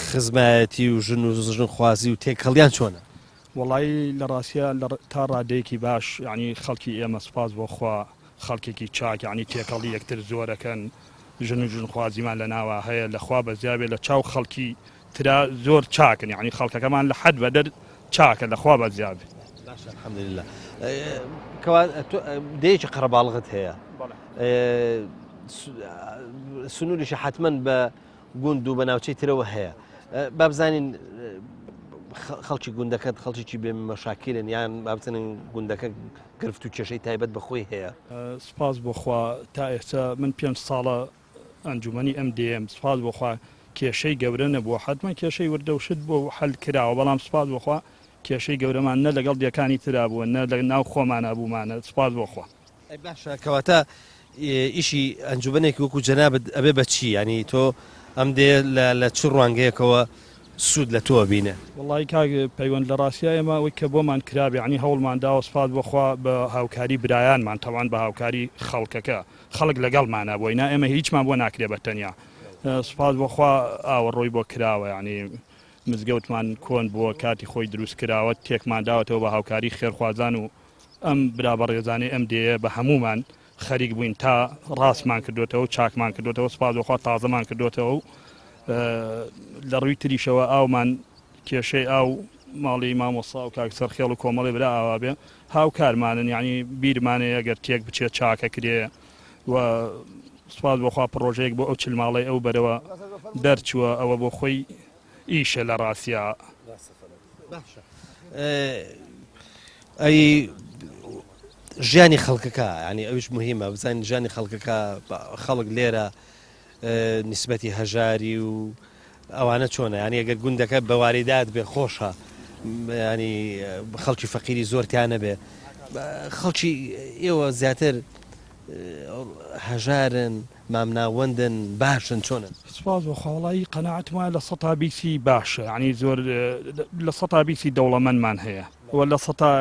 خزمایەتی و ژن و ژنخوازی و تێکەڵیان چۆنە؟ وەڵایی لە ڕاستیا لە تا ڕادەیەکی باش یانی خەڵکی ئێمە سوپاس بۆ خوا خەڵکێکی چاک یانی تێکەڵی یەکتر زۆرەکەن ژن و ژنخوازیمان لە ناوا هەیە لە خوا بەزیابێ لە چاو خەڵکی ترا زۆر چاکن یانی خەڵکەکەمان لە حەد بەدەر چاکە لە خوا بەزیابێ. باشە الحمدللە کەوا تۆ دەیەکی قەرەباڵغت هەیە سنووریشی حتمما بە گوند و بە ناوچەی ترەوە هەیە با بزانین خەڵکی گوندەکەت خەڵکیی بێ مەشاکیلن یان با بزانین گوندەکە گرفت و کێشەی تایبەت بە خۆی هەیە؟ سوپاس بۆ خوا تا ئێستا من پێنج ساڵە ئەنجومەنی ئەم دێیەم سوپاس بۆ خوا کێشەی گەورە نەبووە حەتمەن کێشەی وردە و شت بووە و حەل کراوە بەڵام سوپاس بۆ خوا. کێشەی گەورەمان نە لەگەڵ دێکانی ترا بووە نە لە ناو خۆمانا بوومانە سوپاس بۆ خوا. ئەی باشە کەواتە ئیشی ئەنجومەنێکی وەکو جەنابت ئەبێ بە چی یانی تۆ ئەم دێ لە لە چ ڕوانگەیەکەوە سوود لە تۆ ئەبینێ؟ وەڵایی کاک پەیوەند لە ڕاستیا ئێمە ئەوەی کە بۆمان کرابێ یانی هەوڵمان داوە سوپاس بۆ خوا بە هاوکاری برایانمان تەبعەن بە هاوکاری خەڵکەکە خەڵک لەگەڵمانا بۆی نا ئێمە هیچمان بۆ ناکرێ بە تەنیا سوپاس بۆ خوا ئاوەڕۆی بۆ کراوە یانی مزگەوتمان کۆن بووە کاتی خۆی دروست کراوە تێکمان داوەتەوە بە هاوکاری خێرخوازان و ئەم برا بەڕێزانەی ئەم دێیە بە هەموومان خەریک بووین تا ڕاستمان کردوێتەوە و چاکمان کردوێتەوە سپاس بۆ خوا تازەمان کردوێتەوە و لە ڕووی تریشەوە ئاومان کێشەی ئاو ماڵی مامۆستا و کاک سەرخێڵ و کۆمەڵی برا ئاوا بێ هاوکارمانن یعنی بیرمانەیە گەر تێک بچێت چاکە کرێ و سوپاس بۆ خوا پڕۆژەیەک بۆ ئەو چل ماڵەی ئەو بەرەوە دەرچووە ئەوە بۆ خۆی ئیشە لە ڕاستیا. باشە ئەی ژیانی خەڵکەکە ینی ئەوش مهمە بزانین ژیانی خەڵکەکە خەڵک لێرە نیسبەتی هەژاری و ئەوانە چۆنە یانی ئەگەر گوندەکە بە واریدات بێ خۆشە ینی خەڵکی فەقیری زۆر تیا نەبێ خەڵکی ئێوە زیاتر هەژارن مامناوەندن باشن چۆنن؟ سپاس بۆ خوا وەڵایی قەناعەتم وایە لە سەتا بیستی باشە یانی زۆر لە سەتا بیستی دەوڵەمەندمان هەیە و لە سەتا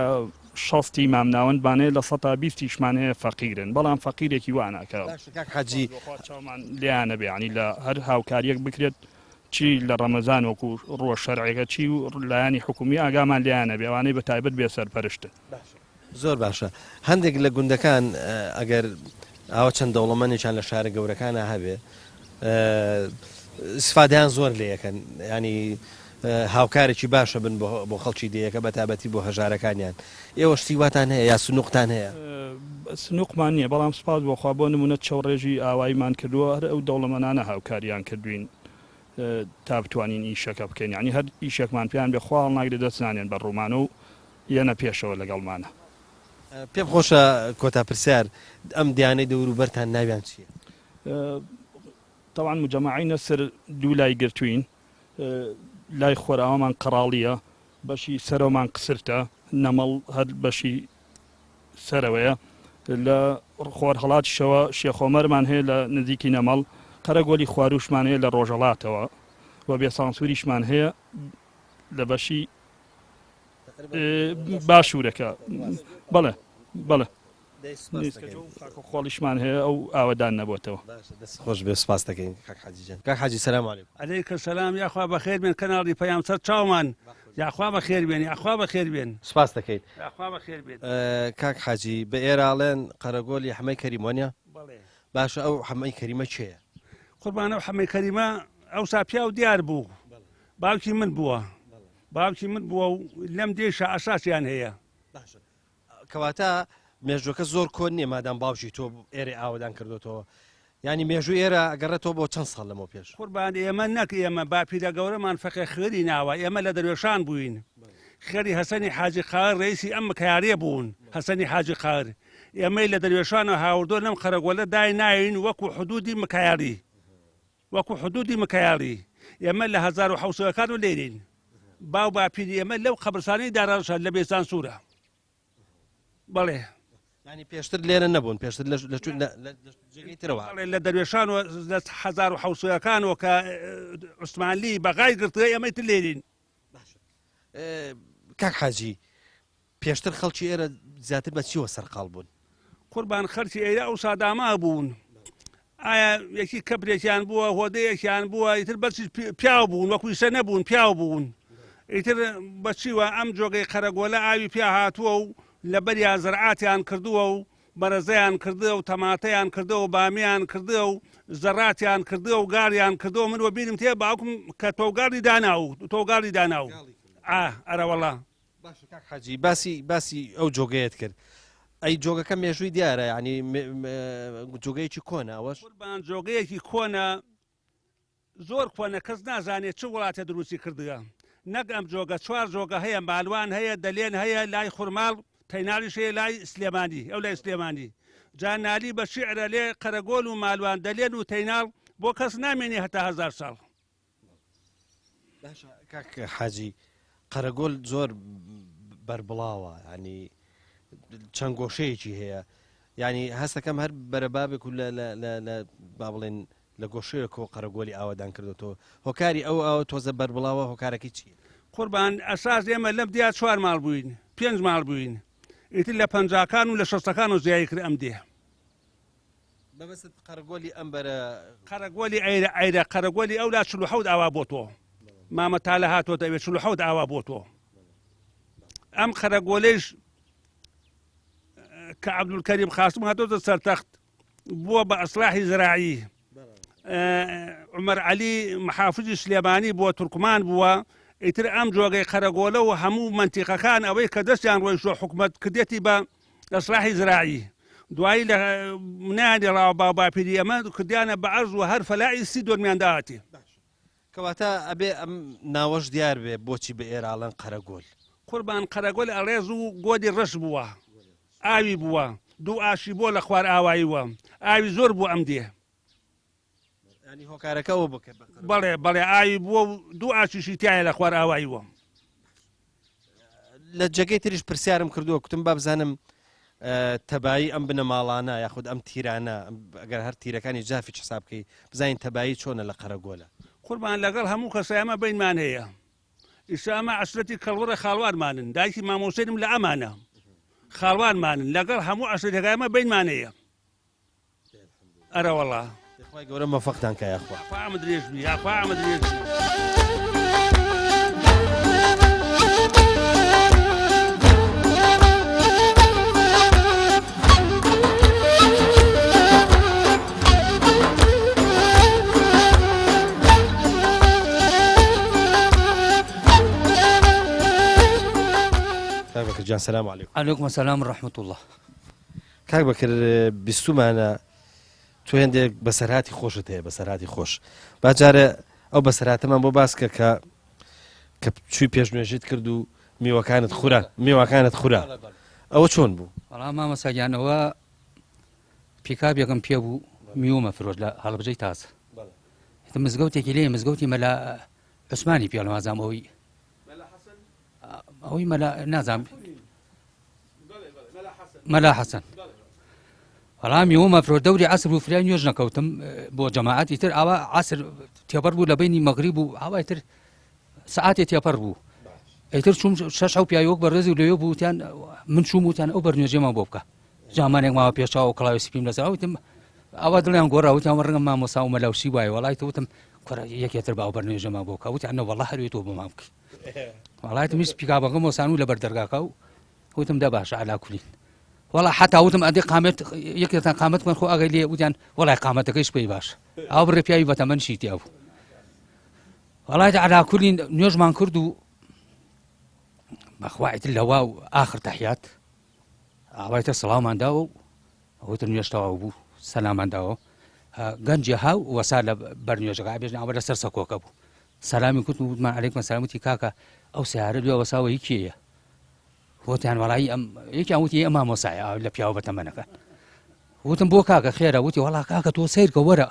شەستی مامناوەندمان هەیە لە سەتا بیستیشمان هەیە فەقیرن بەڵام فەقیرێکی وا ناکە باشە کاک حاجی خوا چاومان لێیان نەبێ یانی لە هەر هاوکاریەک بکرێت چی لە ڕەمەزان وەکو ڕووە شەرعێکە چی و لایەنی حکومی ئاگامان لێیان نەبێ ئەوانەی بە تایبەت بێ سەرپەرشتن. زۆر باشە هەندێک لە گوندەکان ئەگەر ئاوە چەند دەوڵەمەنێکیان لە شارە گەورەکانە هەبێ ئیسفادەیان زۆر لێ ئەکەن یانی هاوکارێکی باشە بن بۆ خەڵکی دێیەکە بە تابەتی بۆ هەژارەکانیان ئێوە شتی واتان هەیە یا سنوقتان هەیە؟ سنوقمان نییە بەڵام سوپاس بۆ خوا بۆ نمونە چەوڕێژی ئاواییمان کردووە هەر ئەو دەوڵەمەنانە هاوکاریان کردوین تا بتوانین ئیشەکە بکەین یانی هەر ئیشێکمان پێیان بێ خوا هەڵناگرێ دەست نانێن بە ڕوومانە و یەنە پێشەوە لەگەڵمانە. پێم خۆشە کۆتا پرسیار ئەم دێیانەی دەوروبەرتان ناویان چییە؟ تەبعەن موجەمەعی نەسر دوو لای گرتووین، لای خۆراوامان قەڕاڵییە، بەشی سەرەوەمان قسرتە، نەمەڵ هەر بەشی سەرەوەیە، لە خۆرهەڵاتیشەوە شێخۆمەرمان هەیە لە نزیکی نەمەڵ، قەرەگۆلی خوارووشمان هەیە لە ڕۆژهەڵاتەوە و بێسانسووریشمان هەیە لە بەشی باشوورەکە. بەڵێ بەڵێ. خۆڵیشمان هەیە ئەو ئاوەدان نەبۆتەوە. دەست خۆش بێ سپاس دەکەین کاک حاجی جان. کاک حاجی سلام علیکم. علیک سلام یاخوا بەخێر بێن کەناڵی پەیام سەر چاومان یاخوا بەخێر بێن یاخوا بەخێر بێن. سپاس دەکەین. یاخوا بەخێر بێن. کاک حاجی بە ئێرە ئەڵێن قەرەگۆلی حەمەی کەریم وانیە؟ بەڵێ. باشە ئەو حەمەی کەریمە کێیە؟ قوربان ئەو حەمەی کەریمە ئەوسا پیاو دیار بوو باوکی من بووە باوکی من بووە و لەم دێشە ئەساسیان هەیە. باشە کەواتە مێژوەکە زۆر کۆن نییە مادام باوکی تۆ ئێرەی ئاوەدان کردوتەوە ینی مێژوو ئێرە ئەگەڕێتەوە بۆ چەند ساڵ لەمەو پێش قوربان ئێمە نەک ئێمە باپیرە گەورەمان فەقێ خوێری ناوە ئێمە لە دەروێشان بووین خێری هەسەنی حاجی قار ڕئیسی ئەم مکارێ بوون هەسەنی حاجی قار ئێمەی لە دەروێشانەوە هاوردۆ لەم قەرەگۆلە دای ناین وەکو حدودی مکایاری وەکو حدودی مکایاری ئێمە لە 1970 و لێرین باو باپیری ئێمە لەو قەبرسانەی دارانشاد لە بێستان سوورە بەڵێ. یانی پێشتر لێرە نەبوون پێشتر لە لە لە جێگەی ترەوە بەڵێ لە دەروێشان و لە هەزار و حەوسەکانەوە کە عوسمانلی بەغای گرتووە ئێمەی تر لێرین. کاک حاجی پێشتر خەڵکی ئێرە زیاتر بە چیوە سەرقاڵ بوون؟ قوربان خەرکی ئێرە ئەوسا داما بوون ئایا یەکی کەپرێکیان بووە هۆدەیەکیان بووە ئیتر بەس پیاو بوون وەکو ئیسە نەبوون پیاو بوون ئیتر بەچیوە ئەم جۆگەی قەرەگۆلە ئاوی پیا هاتووە و لەبەریا زەرعاتیان کردووە و بەرەزەیان کردووە و تەماتەیان کردووە و بامیان کردووە و زەڕاتیان کردووە و گاڵیان کردووە من وەبیرم تێ باوکم کە تۆگاڵی دانا و تۆگاڵی دانا و ئا ئەرەوەڵا باشە کاک حاجی باسی باسی ئەو جۆگەیەت کرد ئەی جۆگەکە مێژووی دیارە یعنی جۆگەیەکی کۆنە ئەوەش قوربان جۆگەیەکی کۆنە زۆر کۆنە کەس نازانێت چ وڵاتە دروستی کردووە نەک ئەم جۆگە چوار جۆگە هەیە مالوان هەیە دەلێن هەیە لای خورماڵ تەینالیش هەیە لای سلێمانی ئەو لای سلێمانی جا نالی بە شیعرە لێ قەرەگۆل و مالوان دەلێن و تەیناڵ بۆ کەس نامێنێ هەتا هەزار ساڵ باشە کاک حاجی قەرەگۆل زۆر بەربڵاوە ینی چەند گۆشەیەکی هەیە یعنی هەستەکەم هەر بەرەبابێک و لە لە با بڵێن لە گۆشەیەکەوە قەرەگۆلی ئاوەدان کردوەوە هۆکاری ئەو ئاوە تۆزە بەربڵاوە هۆکارەکەی چییە؟ قوربان ئەساس ئێمە لەم دیا چوار ماڵ بووین پێنج ماڵ بووین ئیتر لە پەنجاکان و لە شەستەکان و زیایی کرد ئەم دێ. مەبەستت قەرەگۆلی ئەم بەرە؟ قەرەگۆلی ئەیرە ئەیرە قەرەگۆلی ئەولا 47 ئاوا بۆ تۆ مامە تالە هاتۆتە ئەوێ 47 ئاوا بۆ تۆ ئەم قەرەگۆلەیش کە عەبدولکەریم قاسم هاتۆتە سەرتەخت بووە بە ئەسلاحی زراعی عمر علی محافزی سلێمانی بووە تورکمان بووە ئیتر ئەم جۆگەی قەرەگۆلە و هەموو منتیقەکان ئەوەی کە دەستیان ڕۆیشتوە حکومت کردێتی بە ئەسلاحی زراعی دوایی لە منیانی ڕاوە باو باپیری ئەمە کردیانە بە ئەرز و هەر فەلاعی سی دۆنمیان داهاتی. کەواتە ئەبێ ئەم ناوەش دیار بێ بۆچی بە ئێرە ئەڵێن قەرەگۆل؟ قوربان قەرەگۆل ئەڵێز و گۆلی ڕەش بووە ئاوی بووە دوو ئاشی بووە لە خوار ئاواییوە ئاوی زۆر بووە ئەم دێ. یانی هۆکارەکە ئەوە بوو کە بە قەرەگۆل. بەڵێ بەڵێ ئاوی بووە و دوو ئاشیشی تایە لە خوار ئاواییوە. لە جێگەی تریش پرسیارم کردووە کوتم با بزانم تەبایی ئەم بنەماڵانە یاخود ئەم تیرانە ئەگەر هەر تیرەکانی جافیش حساب بکەی بزانین تەبایی چۆنە لە قەرەگۆلە. قوربان لەگەڵ هەموو کەسە ئەمە بەینمان هەیە ئیستا ئەمە عەشرەتی کەڵوڕە خاڵوارمانن دایکی مامۆسێنم لە ئەمانە خاڵوارمانن لەگەڵ هەموو عەشرەتەکە ئەمە بەینمان هەیە ئەرەوەڵا. خوای گەورە مۆفەقتان کا یاخوا. یاخوا عەمر درێژ بی یاخوا عەمر درێژ بی. کاک بەکر جان سلام علیکم. علیکم السلام رحمة الله. کاک بەکر بیستومانە تۆ هێندێک بەسەرهاتی خۆشت هەیە بەسەرهاتی خۆش با جارێ ئەو بەسەرهاتەمان بۆ باس کە کە کە چووی پێش نوێژیت کرد و میوەکانت خورا میوەکانت خورا ئەوە چۆن بوو؟ وەڵا مامۆستا گیان ئەوە پیکابێکم پێ بوو میوەمە فرۆشت لە هەڵەبجەی تازە مزگەوتێکی لێ مزگەوتی مەلا عوسمانی پێڵ وازام ئەوی ئەوەی مەلا نازانم مەلا حەسەن وەڵام یەوە مەفرۆ دەوری عسر و فریای نوێژ نەکەوتم بۆ جەماعەتی تر ئاوا عسر تێپەر بوو لە بینی مەغریب و ئاوای تر سعاتێ تێپەر بوو ئیتر چوم شەش ئەو پیاوی وەک بەڕێزی و لەوێ بووتیان من چوم وتیان ئەو بەرنوێژێمان بۆ بکە جامانێک ماوە پێشاوە و کڵاوی سپیم لەسەر وتم ئەوە دڵیان گۆڕا وتیان ڕەنگە مامۆسا و مەلاوسی وایە وەڵای وتم کوڕە یەکێ تر با ئەو بەرنوێژەمان بۆ بکە وتیان نە وەڵا هەروێ تۆ بۆمان بکەی وەڵای تمیش پیکابەکەم وەسان و لەبەر دەرگاکە و وتم دە باشە علا کولین وەڵا حتا وتم ئەدی قامەت یەکێتان قامەت کن خۆ ئەگەی لێ وتیان وەڵای قامەتەکەیش پێی باش ئەو بڕێ پیاوی بەتەمەن شی تیا بوو وەڵای علا کولین نوێژمان کرد و بەخوا ئیتر لەوا و ئاخر تەحیات ئاوایتە سڵاومان داوە و ئەوەی تر نوێژ تەواو بوو سەلامان داوە گەنجێ هاو وەسا لە بەر نوێژەکە ئابێژن ئەوە لەسەر سەکۆکە بوو سەلامی کوتم وتمان عەلەیکم سەلام وتی کاکە ئەو سیارە دوێ وەساوە هی کێیە وتیان وەڵایی ئەم یەکیان وتی ئەم مامۆسایە لە پیاوە بەتەمەنەکان وتم بۆ کاکە خێرە وتی وەڵا کاکە تۆ سەیرکە وەرە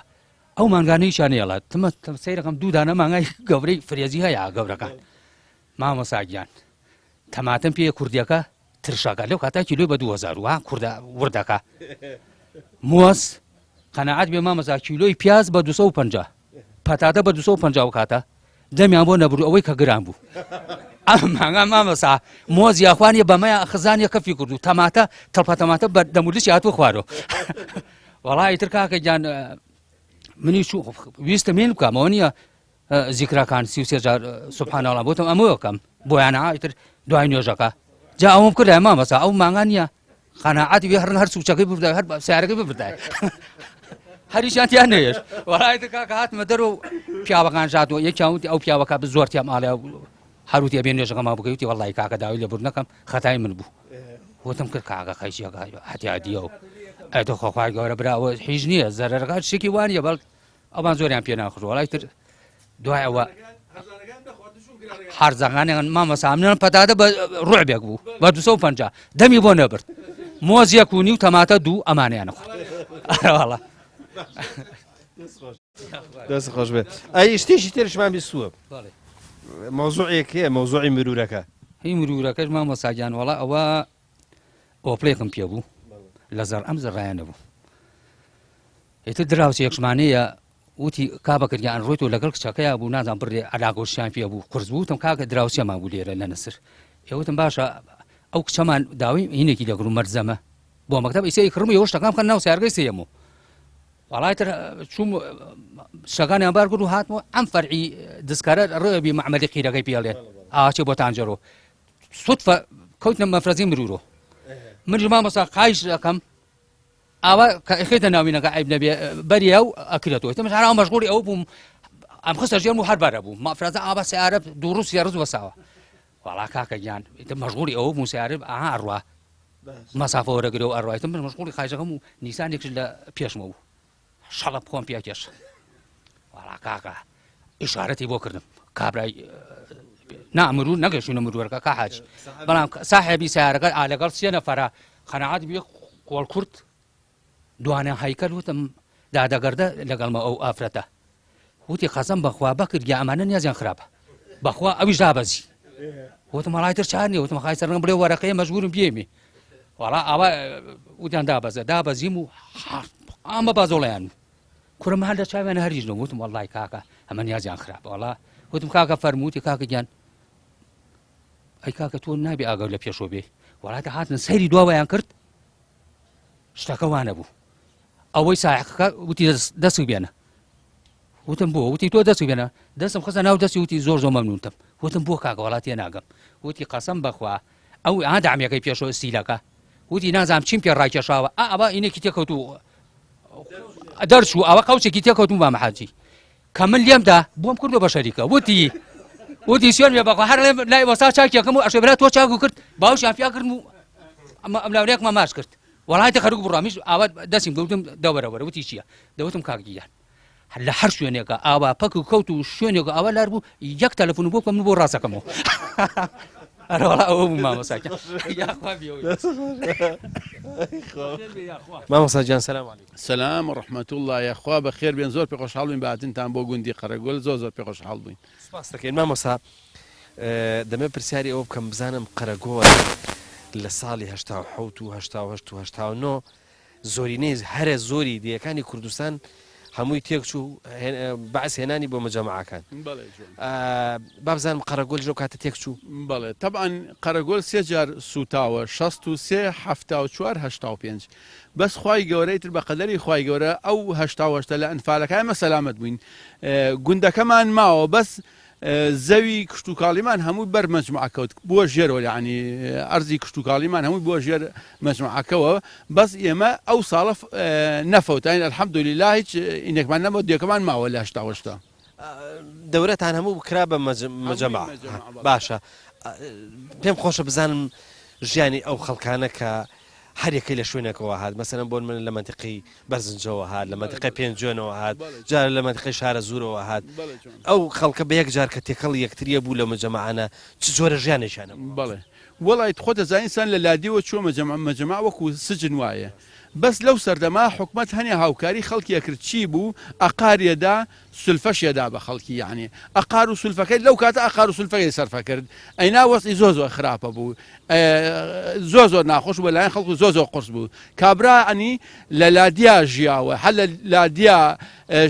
ئەو مانگانەیشان هێڵە تمە سەیرەکەم دوو دانە مانگای گەورەی فرێزی هەیە گەورەکان مامۆسا گیان تەماتەم پێیە کوردیەکە ترشەکە لەو کاتە کیلۆی بە 2000 وا کوردە وردەکە مۆز قەناعەت بێ مامەزا کیلۆی پیاز بە 250 پەتاتە بە 250 و کاتە دەمیان بۆ نەبرو ئەوەی کە گران بوو ئەم مانگا مامەسا مۆز یاخوانیە بەمەیان خزانیە کەفی کرد و تەماتە تەڵپە تەماتە بە دەمولشی هاتوو خوارەوە وەڵا ئیتر کاکە گیان منی چوو ویستم هێن بکەم ئەوە نییە زیکراکان 33 جار سبحان الله بۆتم ئەمەکەم بۆیانە ئیتر دوای نوێژەکە جا ئەوم کرد مامەسا ئەو مانگا نییە قەناعەتی بێ هەر هەر سوچەکەی بردای هەر سیارەکەی ببردای هەریشان تیان نەیەش وەڵای کاکە هاتمە دەرەوە و پیاوەکان ژاتەوە یەکیان وتی ئەو پیاوەکە بە زۆر تیام ئاڵێ هەروتی ئەبێ نوێژەکەمان بکەی وتی وەڵی کاکە داوای لێبوردن نەکەم خەتای من بوو وتم کرد کاکە قەیچیەکە هەتیا دیەوە ئەی تۆ خۆخوای گەورە براوە هیچ نییە زەرەرەکە شتێکی وانە بەڵ ئەوان زۆریان پێ ناخۆش وەڵای تر دوای ئەوە هەرزەکانیان مامەسا منیان پەتاتە بە ڕعبێک بوو بە 250 دەمی بۆ نەبرد مۆز یەک و نیو تەماتە دوو ئەمانیان نەخوارد ئەرەواڵا دەست خۆش بێت ئەی شتێکی ترشمان بیستووە مەوزوعێک هەیە مەوزوعی مرورەکە. هی مرورەکەش مامۆستا گیان وەڵا ئەوە ئۆپلێکم پێ بوو لە زەڕ ئەم زەڕایە نەبوو ئیتر دراوسێکشمانەیە وتی کابەکر گیان ڕۆیت و لەگەڵ کچەکەیا بوو نازان بڕێ علاقۆشیان پێ بوو قرس بوو وتم کاکە دراوسێمان بوو لێرە لە نەسر ئێ وتم باشە ئەو کچەمان داوی هینێکی لەگەڵ و مەرزەمە بۆ مەکتەب ئیسە ئیکڕم و شتەکان بخەن ناو سیارگەی سێیەم و وەڵای تر چوم شتەکانیان بار کرد و هاتمەوە ئەم فەرعی دزکارە ڕێبی مەعمەلی قیرەکەی پێڵێن ئاچێ بۆ تانجەرۆ سوتفە کەوتنە مەفرەزی مرورۆ منیش مامۆستا قایش ئەکەم ئاوا کە ئەخێتە ناوینەکە عیب نەبێ بەریە و ئەکرێتەوە تەمەش هەر مەشغوڵی ئەو بووم ئەم خستە ژێرم و هەر بەرە بوو مەفرەزە ئاوا سیارە دوو ڕوو سێ ڕز وەساوە وەڵا کاکە گیان ئیتر مەشغوڵی ئەوە بووم سیارە ئاها ئەڕوا مەسافە وەرەگرێ و ئەڕوا ئیتر من مەشغوڵی قایشەکەم و نیسانێکش لە پێشمەوە بوو شەڵە خۆم پێکێش وەڵا کاکە ئیشارەتی بۆ کردم کابرای نامرو نەگەشتونە مروەکە کا حاج بەڵام ساحێبی سیارەکە ئا لەگەڵ سێ نەفەرە قەناعەت بێ قۆڵ کورت دوانە هەیکەل وتم دادەگەردە لەگەڵمە ئەو ئافرەتە وتی قەسەم بەخوا بەکر گیا ئەمانە نیازیان خراپە بەخوا ئەویش دابەزی وتم وەڵای تر چار نیە وتم خای سەرنگم بڵێ وەرەقەیە مەجبورم بێمی وەڵا ئاوا وتیان دابەزە دابەزیم و ئامە بازۆڵیان کورم هەر لە چاویان هەریش نەبوو وتم وەڵای کاکە ئەمە نیازیان خراپە وەڵا وتم کاکە فەرمووتی کاکە گیان ئەی کاکە تۆ نابێ ئاگەر لە پێشەوە بێ وەڵاتە هاتن سەیری دواوەیان کرد شتەکە وانە بوو ئەوەی ساعقەکە وتی دەست بێنە وتم بۆ وتی تۆ دەست بێنە دەستم خستە ناو دەستی وتی زۆر زۆر مەمنونتم وتم بۆ کاکە وڵات تێ ناگەم وتی قەسەم بەخوا ئەو ئا دامیەکەی پێشەوە سیلەکە وتی نازانم چیم پێ ڕاکێشاوە ئا ئەوە ئینێکی تێکەوت و دەرچوو ئەوە قەوچێکی تێکەوتم بە مەحاجی کە من لێمدا بۆم کردو بە شەریکە وتی وتی سوێن بێ بەخوا هەر لای وەسا چاکێکم و ئەشێ برا تۆ چاک کرد باوشیان پیا کردم و ئەم لاورێکمە ماچ کرد وەڵای تە خەرک بڕامیش ئاوا دەستیم گەوتم دەوەرە وەرە وتی چییە دەوتم کاک گیان لە هەر شوێنێکە ئاوا پەک و کەوت و شوێنێکە ئاوا لار بوو یەک تەلەفۆن بۆ بکەم من بۆ ڕاستەکەمەوە ئەرەوەڵا ئەوە بوو مامۆستا گیان. یاخوا بێەوەی. مامۆستا گیان سلام علیکم. سلام و رحمت اللە یاخوا بەخێر بێن زۆر پێخۆشحاڵ بووین بە هاتنتان بۆ گوندی قەرەگۆل زۆر زۆر پێخۆشحاڵ بووین. سوپاست دەکەین مامۆستا دەمەوێت پرسیاری ئەوە بکەم بزانم قەرەگۆل لە ساڵی 87 و 88 و 89 زۆرینەی هەرە زۆری دێیەکانی کوردستان هەمووی تێکچوو بەعس هێنانی بۆ مەجەمەعەکان بابزانم قەرەگۆل لەو کاتە تێکچوو؟ بەڵێ تەبعەن قەرەگۆل سێ جار سووتاوە 63 74 85 بەس خوای گەورە ئیتر بە قەدەری خوای گەورە ئەو 88 لە ئەنفالەکە ئێمە سەلامەت بووین گوندەکەمان ماوە بەس زەوی کشتوکاڵیمان هەمووی بەر مەجموعە کەوت بووە ژێرەوە یەعنی ئەرزی کشتوکاڵیمان هەمووی بووە ژێر مەجموعەکەوە بەس ئێمە ئەو ساڵە نەفەوتاین الحمدللە هیچ ئینێکمان نەما دێکەمان ماوە لە هەشتا وەشتا. دەورەتان هەموو کرا بە مەجەمع باشە پێم خۆشە بزانم ژیانی ئەو خەڵکانە کە هەر یەکەی لە شوێنێکەوە هات، مەسەلەن بۆ نمونە لە مەنتیقەی بەرزنجەوە هات، لە مەنتیقەی پێنجوێنەوە هات، جارێ لە مەنتیقەی شارەزوورەوە هات، ئەو خەڵکە بە یەک جار کە تێکەڵی یەکترییە بوو لەو مەجەمەعانە چ جۆرە ژیانێکیان هەبوو؟ بەڵێ وەڵا خۆت دەزانی ئینسان لە لادێوە چووە مەجەمع، مەجەمع وەکوو سجن وایە، بەس لەو سەردەمە حکومەت هەنێ هاوکاری خەڵکی ئەکرد چی بوو ئەقار یەدا سولفەش یەدا بە خەڵکی یەعنی ئەقار و سولفەکەی لەو کاتە ئەقار و سولفەکەی سەرفە کرد ئەینا وەزعی زۆر زۆر خراپە بوو زۆر زۆر ناخۆش بوو لایەن خەڵک زۆر زۆر قورس بوو کابرا ئەنی لە لادیا ژیاوە هەر لە لادیا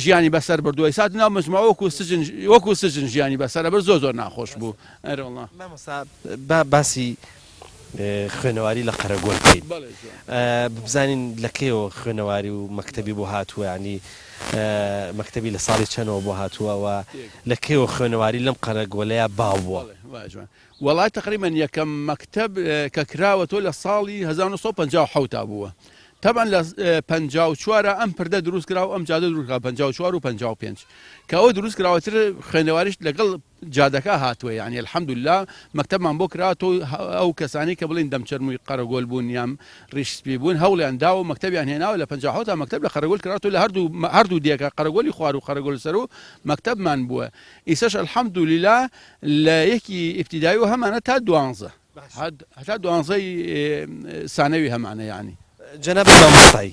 ژیانی بەسەر بردووە سات ناو مجموعە وەکو سجن وەکو سجن ژیانی بەسەر بر زۆر زۆر ناخۆش بوو ئەرەوەڵا مامۆستا با باسی خوێنەواری لە قەرەگۆل بکەین بزانین لە کەیەوە خوێنەواری و مەکتەبی بۆ هاتووە یانی مەکتەبی لە ساڵی چەنەوە بۆ هاتووە و لە کەیەوە خوێنەواری لەم قەرەگۆلەیە باو بووە؟ وەڵای تەقریبەن یەکەم مەکتەب کە کراوەتەوە لە ساڵی 1957 تا بووە تەبعەن لە 54 ئەم پردە دروست کرا و ئەم جادە دروست کرا 54 و 55 کە ئەوە دروست کراوە تر خوێنەواریش لەگەڵ جادەکە هاتووە یانی الحمدللە مەکتەبمان بۆ کرا تۆ ئەو کەسانەی کە بڵێن دەمچەرمووی قەرەگۆل بوون یان ڕیش سپی بوون هەوڵیان داوە مەکتەبیان هێناوە لە 57 تا مەکتەب لە قەرەگۆل کرا تۆ لە هەردوو هەردوو دێکە قەرەگۆلی خوار و قەرەگۆل سەرو مەکتەبمان بووە ئیسەش الحمدللە لە یەکی ئیبتیدایی و هەمانە تا دوانزە هەتا دوانزەی سانەوی هەمانە یانی. جەنابت مامۆستای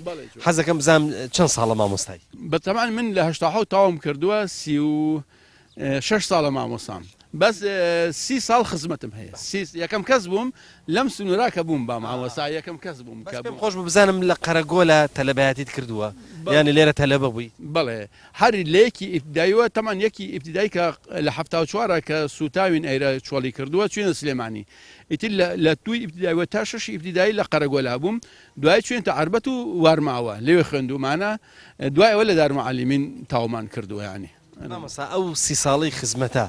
حەزەکەم بزانم چەند ساڵە مامۆستای؟ بەتەبعەن من لە 87 تەواوم کردووە 36 ساڵە مامۆستام. بەس سی ساڵ خزمەتم هەیە سی یەکەم کەس بووم لەم سنوورا کە بووم بە مامۆستا یەکەم کەس بووم کە پێم خۆش بوو بزانم لە قەرەگۆلە تەلەبایەتیت کردووە یانی لێرە تەلەبە بووی؟ بەڵێ هەر لە یەکی ئیبتیداییوە تەمان یەکی ئیبتیدایی کە لە 74 کە سووتاوین ئەیرە چۆڵی کردووە چوینە سلێمانی ئیتر لە دووی ئیبتیداییوە تا شەشی ئیبتیدایی لە قەرەگۆلا بووم دوای چوینتە عەربەت و وارماوە لەوێ خوێندوومانە دوای ئەوە لە دارمعەلیمین تاومان کردووە یانی. مامۆستا ئەو سی ساڵەی خزمەتە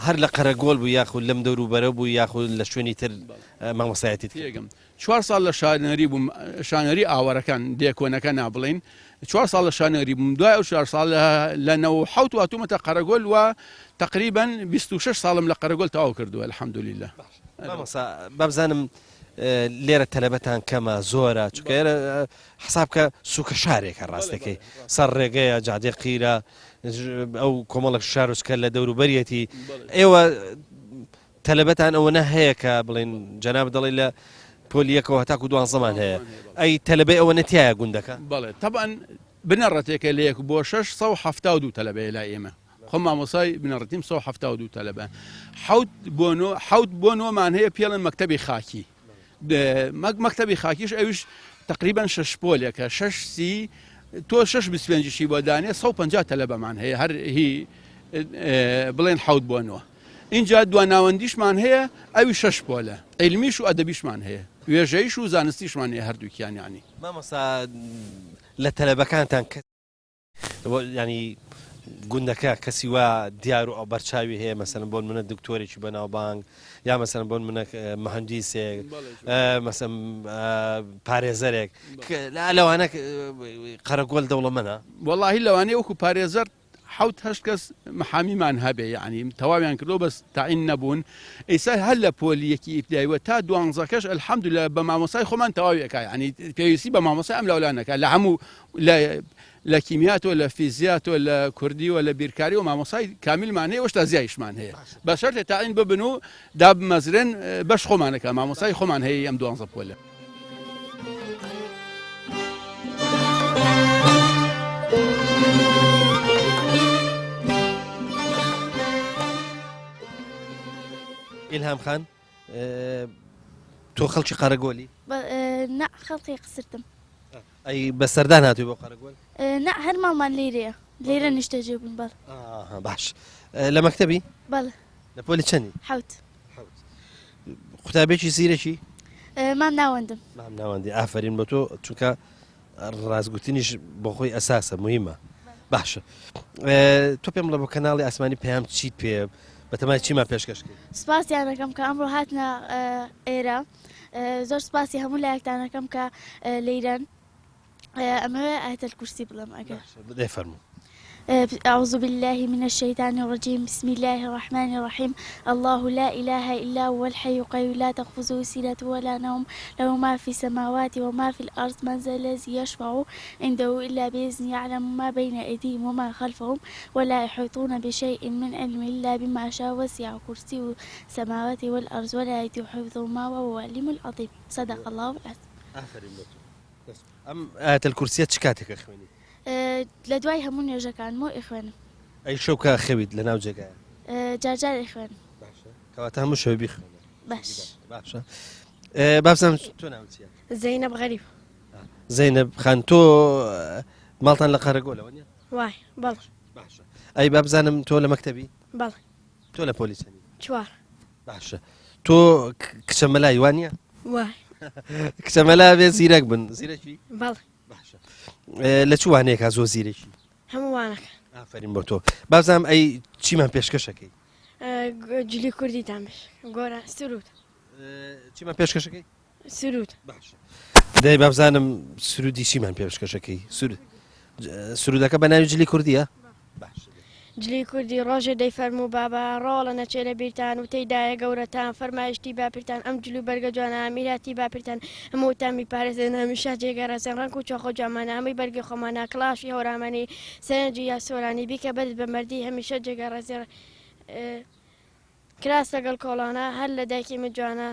هەر لە قەرەگۆل بوو یاخود لەم دەوروبەرە بوو یاخود لە شوێنی تر مامۆستایەتیت کرد؟ تێگەم چوار ساڵ لە شانەری بووم شانەری ئاوارەکان دێ کۆنەکە نا بڵێین چوار ساڵ لە شانەری بووم دوای ئەو چوار ساڵ لە 97 واتومەتە قەرەگۆل و تقریبا 26 ساڵم لە قەرەگۆل تەواو کردووە الحمدلله. مامۆستا با بزانم لێرە تەلەبەتان کەمە زۆرە چونکە ئێرە حساب کە سوکە شارێکە ڕاستەکەی سەر ڕێگەیە جادێ قیرە ئەو کۆمەڵک شارۆچکە لە دەوروبەریەتی ئێوە تەلەبەتان ئەوەنە هەیە کە بڵێن جەناب دەڵێ لە پۆلی یەکەوە هەتاکو دوانزەمان هەیە ئەی تەلەبەی ئەوە نەتایە گوندەکە؟ بەڵێ تەبعەن بنەڕەتێکە لە یەک بۆ 672 تەلەبەیە لای ئێمە خۆم مامۆسای بنەڕەتیم 172 تەلەبە حەوت بۆ نۆ حەوت بۆ نۆمان هەیە پێڵێن مەکتەبی خاکی مەک مەکتەبی خاکیش ئەویش تقریبا شەش پۆلێکە شەش سی تۆ شەش بیست پێنجیشی بۆ دانێ 150 تەلەبەمان هەیە هەر هی بڵێن حەوت بۆ نۆ ئینجا دواناوەندیشمان هەیە ئەوی شەش پۆلە عیلمیش و ئەدەبیشمان هەیە وێژەیش و زانستیشمان هەیە هەردووکیان یانی. مامۆستا لە تەلەبەکانتان کەس ینی گوندەکە کەسی وا دیار و ئەو بەرچاوی هەیە مەسەن بۆن منە دکتۆرێکی بەناوبانگ یا مەسەن بۆن منە مهندیسێک مەسەن پارێزەرێک لەوانە قەرەگۆل دەوڵەمەنە وەڵاهی لەوانەیە وەکو پارێزەر حەوت هەشت کەس محامیمان هەبێ یەعنی تەواویان کردووە بەس تەعین نەبوون ئیسا هەر لە پۆلی یەکی ئیبتداییوە تا دوانزەکەش الحمدللە بە مامۆستای خۆمان تەواوی ئەکا یەعنی پێویستی بە مامۆستای ئەم لاولا نەکا لە هەموو لە لە کیمیاتۆ لە فیزیاتۆ لە کوردی و لە بیرکاری و مامۆستای کامیلمان هەیە وەشتا زیایشمان هەیە بە شەرتێ تەعین ببن و دابمەزرێن بەش خۆمانەکە مامۆستای خۆمان هەیە ئەم دوانزە پۆلە. ئیلهام خان تۆ خەڵکی قەرەگۆلی؟ نا خەڵکی قسرتم. ئەی بە سەردان هاتووی بۆ قەرەگۆل؟ نا هەر ماڵمان لێرەیە لێرە نیشتەجێ بووین بەڵێ. باش لە مەکتەبی؟ بەڵێ. لە پۆلی چەندی؟ حەوت. قوتابێکی زیرەکی؟ مام ناوەندم. مام ناوەندی ئافرین بۆ تۆ چونکە ڕاستگوتنیش بۆ خۆی ئەساسە مهمە باشە تۆ پێم بڵێ بۆ کەناڵی ئاسمانی پەیام چیت پێ بەتەمای چیمان پێشکەش کرد سپاسیان دەکەم کە ئەمڕۆ هاتنە ئێرە زۆر سپاسی هەموو لایەکتان دەکەم کە لێرەن ئەمەوێ ئایەتەل کورسی بڵێم ئەگەر دەی فەرموو. اعوذ بالله من الشیطان الرجیم بسم الله الرحمن الرحیم الله لا اله الا هو الحی القیوم لا تأخذه سنة ولا نوم له ما في السماوات وما في الأرض من ذا الذي يشفع عنده إلا بإذنه يعلم ما بين أيديهم وما خلفهم ولا يحيطون بشيء من علمه إلا بما شاء وسع كرسيه السماوات والأرض ولا يؤوده حفظهما وهو العلي العظيم صدق الله العظيم. ئافەرین بۆ تۆ. ئەم ئایەتەل کورسیە چ کاتێک ئەخوێنی؟ لە دوای هەموو نوێژەکانمەوە ئەیخوێنم. ئەی شەو کە ئەخەویت لە ناو جێگایە؟ جار جار ئەیخوێنم. باشە کەواتە هەموو شەوێ بیخوێنە. باش. باشە بابزانم تۆ ناوت چییە؟ زەینەب غەریب. زەینەب خان تۆ ماڵتان لە قەرەگۆلەوە نیە؟ وای بەڵێ. باشە ئەی بابزانم تۆ لە مەکتەبی؟ بەڵێ. تۆ لە پۆلی چەنی؟ چوار. باشە تۆ کچە مەلای وانە؟ وای. کچە مەلا بێ زیرەک بن زیرەکی؟ بەڵێ. باشە لە چ وانەیەکا زۆر زیرەکی؟ هەموو وانەکە. ئافەرین بۆ تۆ بابزانم ئەی چیمان پێشکەشەکەی؟ جلی کوردیتان پێش گۆران سرود. چیمان پێشکەشەکەی؟ سرود. باشە دەی بابزانم سرودی چیمان پێشکەشەکەی؟ سرود سرودەکە بە ناوی جلی کوردیە؟ جلی کوردی ڕۆژێ دەیفەرموو بابە ڕۆڵە نەچێ لە بیرتان وتەی دایە گەورەتان فەرمایشتی باپیرتان ئەم جل و بەرگە جوانە میراتی باپیرتان هەمووتان بیپارێزن هەمیشە جێگە ڕێزن ڕەنگ و چۆخە جوامانە هەمووی بەرگی خۆمانە کڵاشی هەورامانی سەرنجی یا سۆرانی بیکە بەرز بە مەردی هەمیشە جێگە ڕێزێ کراس لەگەڵ کۆڵانە هەر لە دایکی من جوانە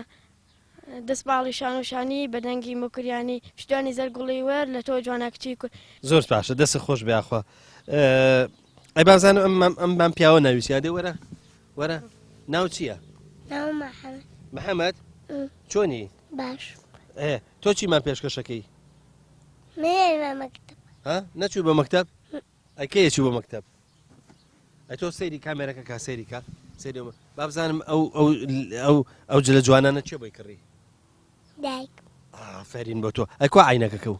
دەست باڵی شان و شانی بە دەنگی موکریانی پشتیوانی زەرد گوڵی وەر لە تۆ جوانە کچی کورد. زۆر باشە دەست خۆش بێ یاخوا ئەی بازانم ئەم ئەم ئەم پیاوە ناوی چیە دێ وەرە وەرە. ناو چییە؟ ناو محەممەد. محەممەد؟ چۆنی؟ باش. ئێ تۆ چیمان پێشکەشەکەی؟ من مەکتەب. ها نەچوو بە مەکتەب؟ ئەی کەی ئەچوو بە مەکتەب؟ ئەی تۆ سەیری کامێرەکە کا سەیری کا سەیری ئەمە با بزانم ئەو ئەو ئەو ئەو جلە جوانانە چێ بۆی کڕی؟ دایک. ئافەرین بۆ تۆ ئەی کوا عینەکەکە و؟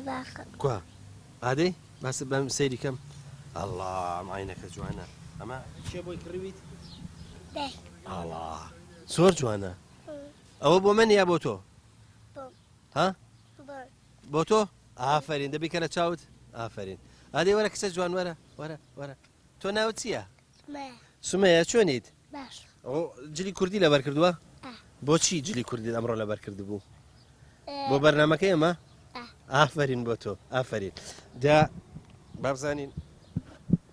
باخە. کوا؟ ئادەی باس بەم سەیری کەم ئەڵا ئەم عینەکە جوانە ئەمە کێ بۆی کڕیویت؟ دایک. ئەڵا زۆر جوانە ئەوە بۆ من یا بۆ تۆ؟ ها؟ بۆ تۆ؟ ئافەرین دەبی کەرە چاوت ئافەرین ئادەی وەرە کچە جوان وەرە وەرە وەرە تۆ ناوت چییە؟ سمەیە چۆنیت؟ باش جلی کوردی لەبەر کردووە؟ بۆچی جلی کوردی ئەمڕۆ لەبەر کردبوو؟ بۆ بەرنمەکەی ئەمە؟ ئافرین بۆ تۆ ئافرین دا بابزانین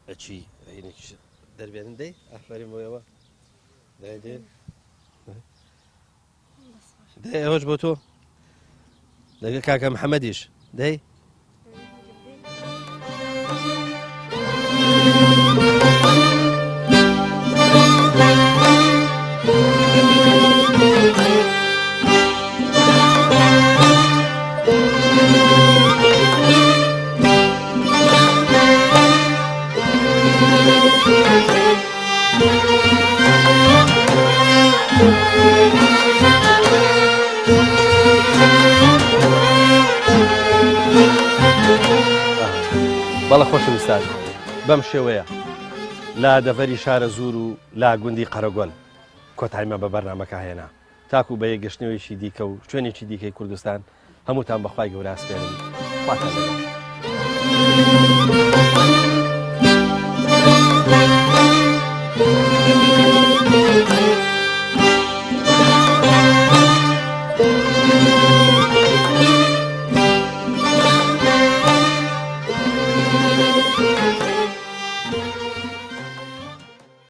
ئەچی دەربێنن دەی ئافرین بۆ ئێوە دەێ دەی ئەوەش بۆ تۆ لەگە کاکە محەممەدیش دەی بەڵە خۆشەویستان بەم شێوەیە لە دەڤەری شارە زور و لە گوندی قەرەگۆل کۆتایمە بە بەرنمەکە هێنا تاکو بە یەکگەشتنەوەیکی دیکە و شوێنێکی دیکەی کوردستان هەمووتان بەخوای گەورە ئەسپێرم خواتان لەگەڵ.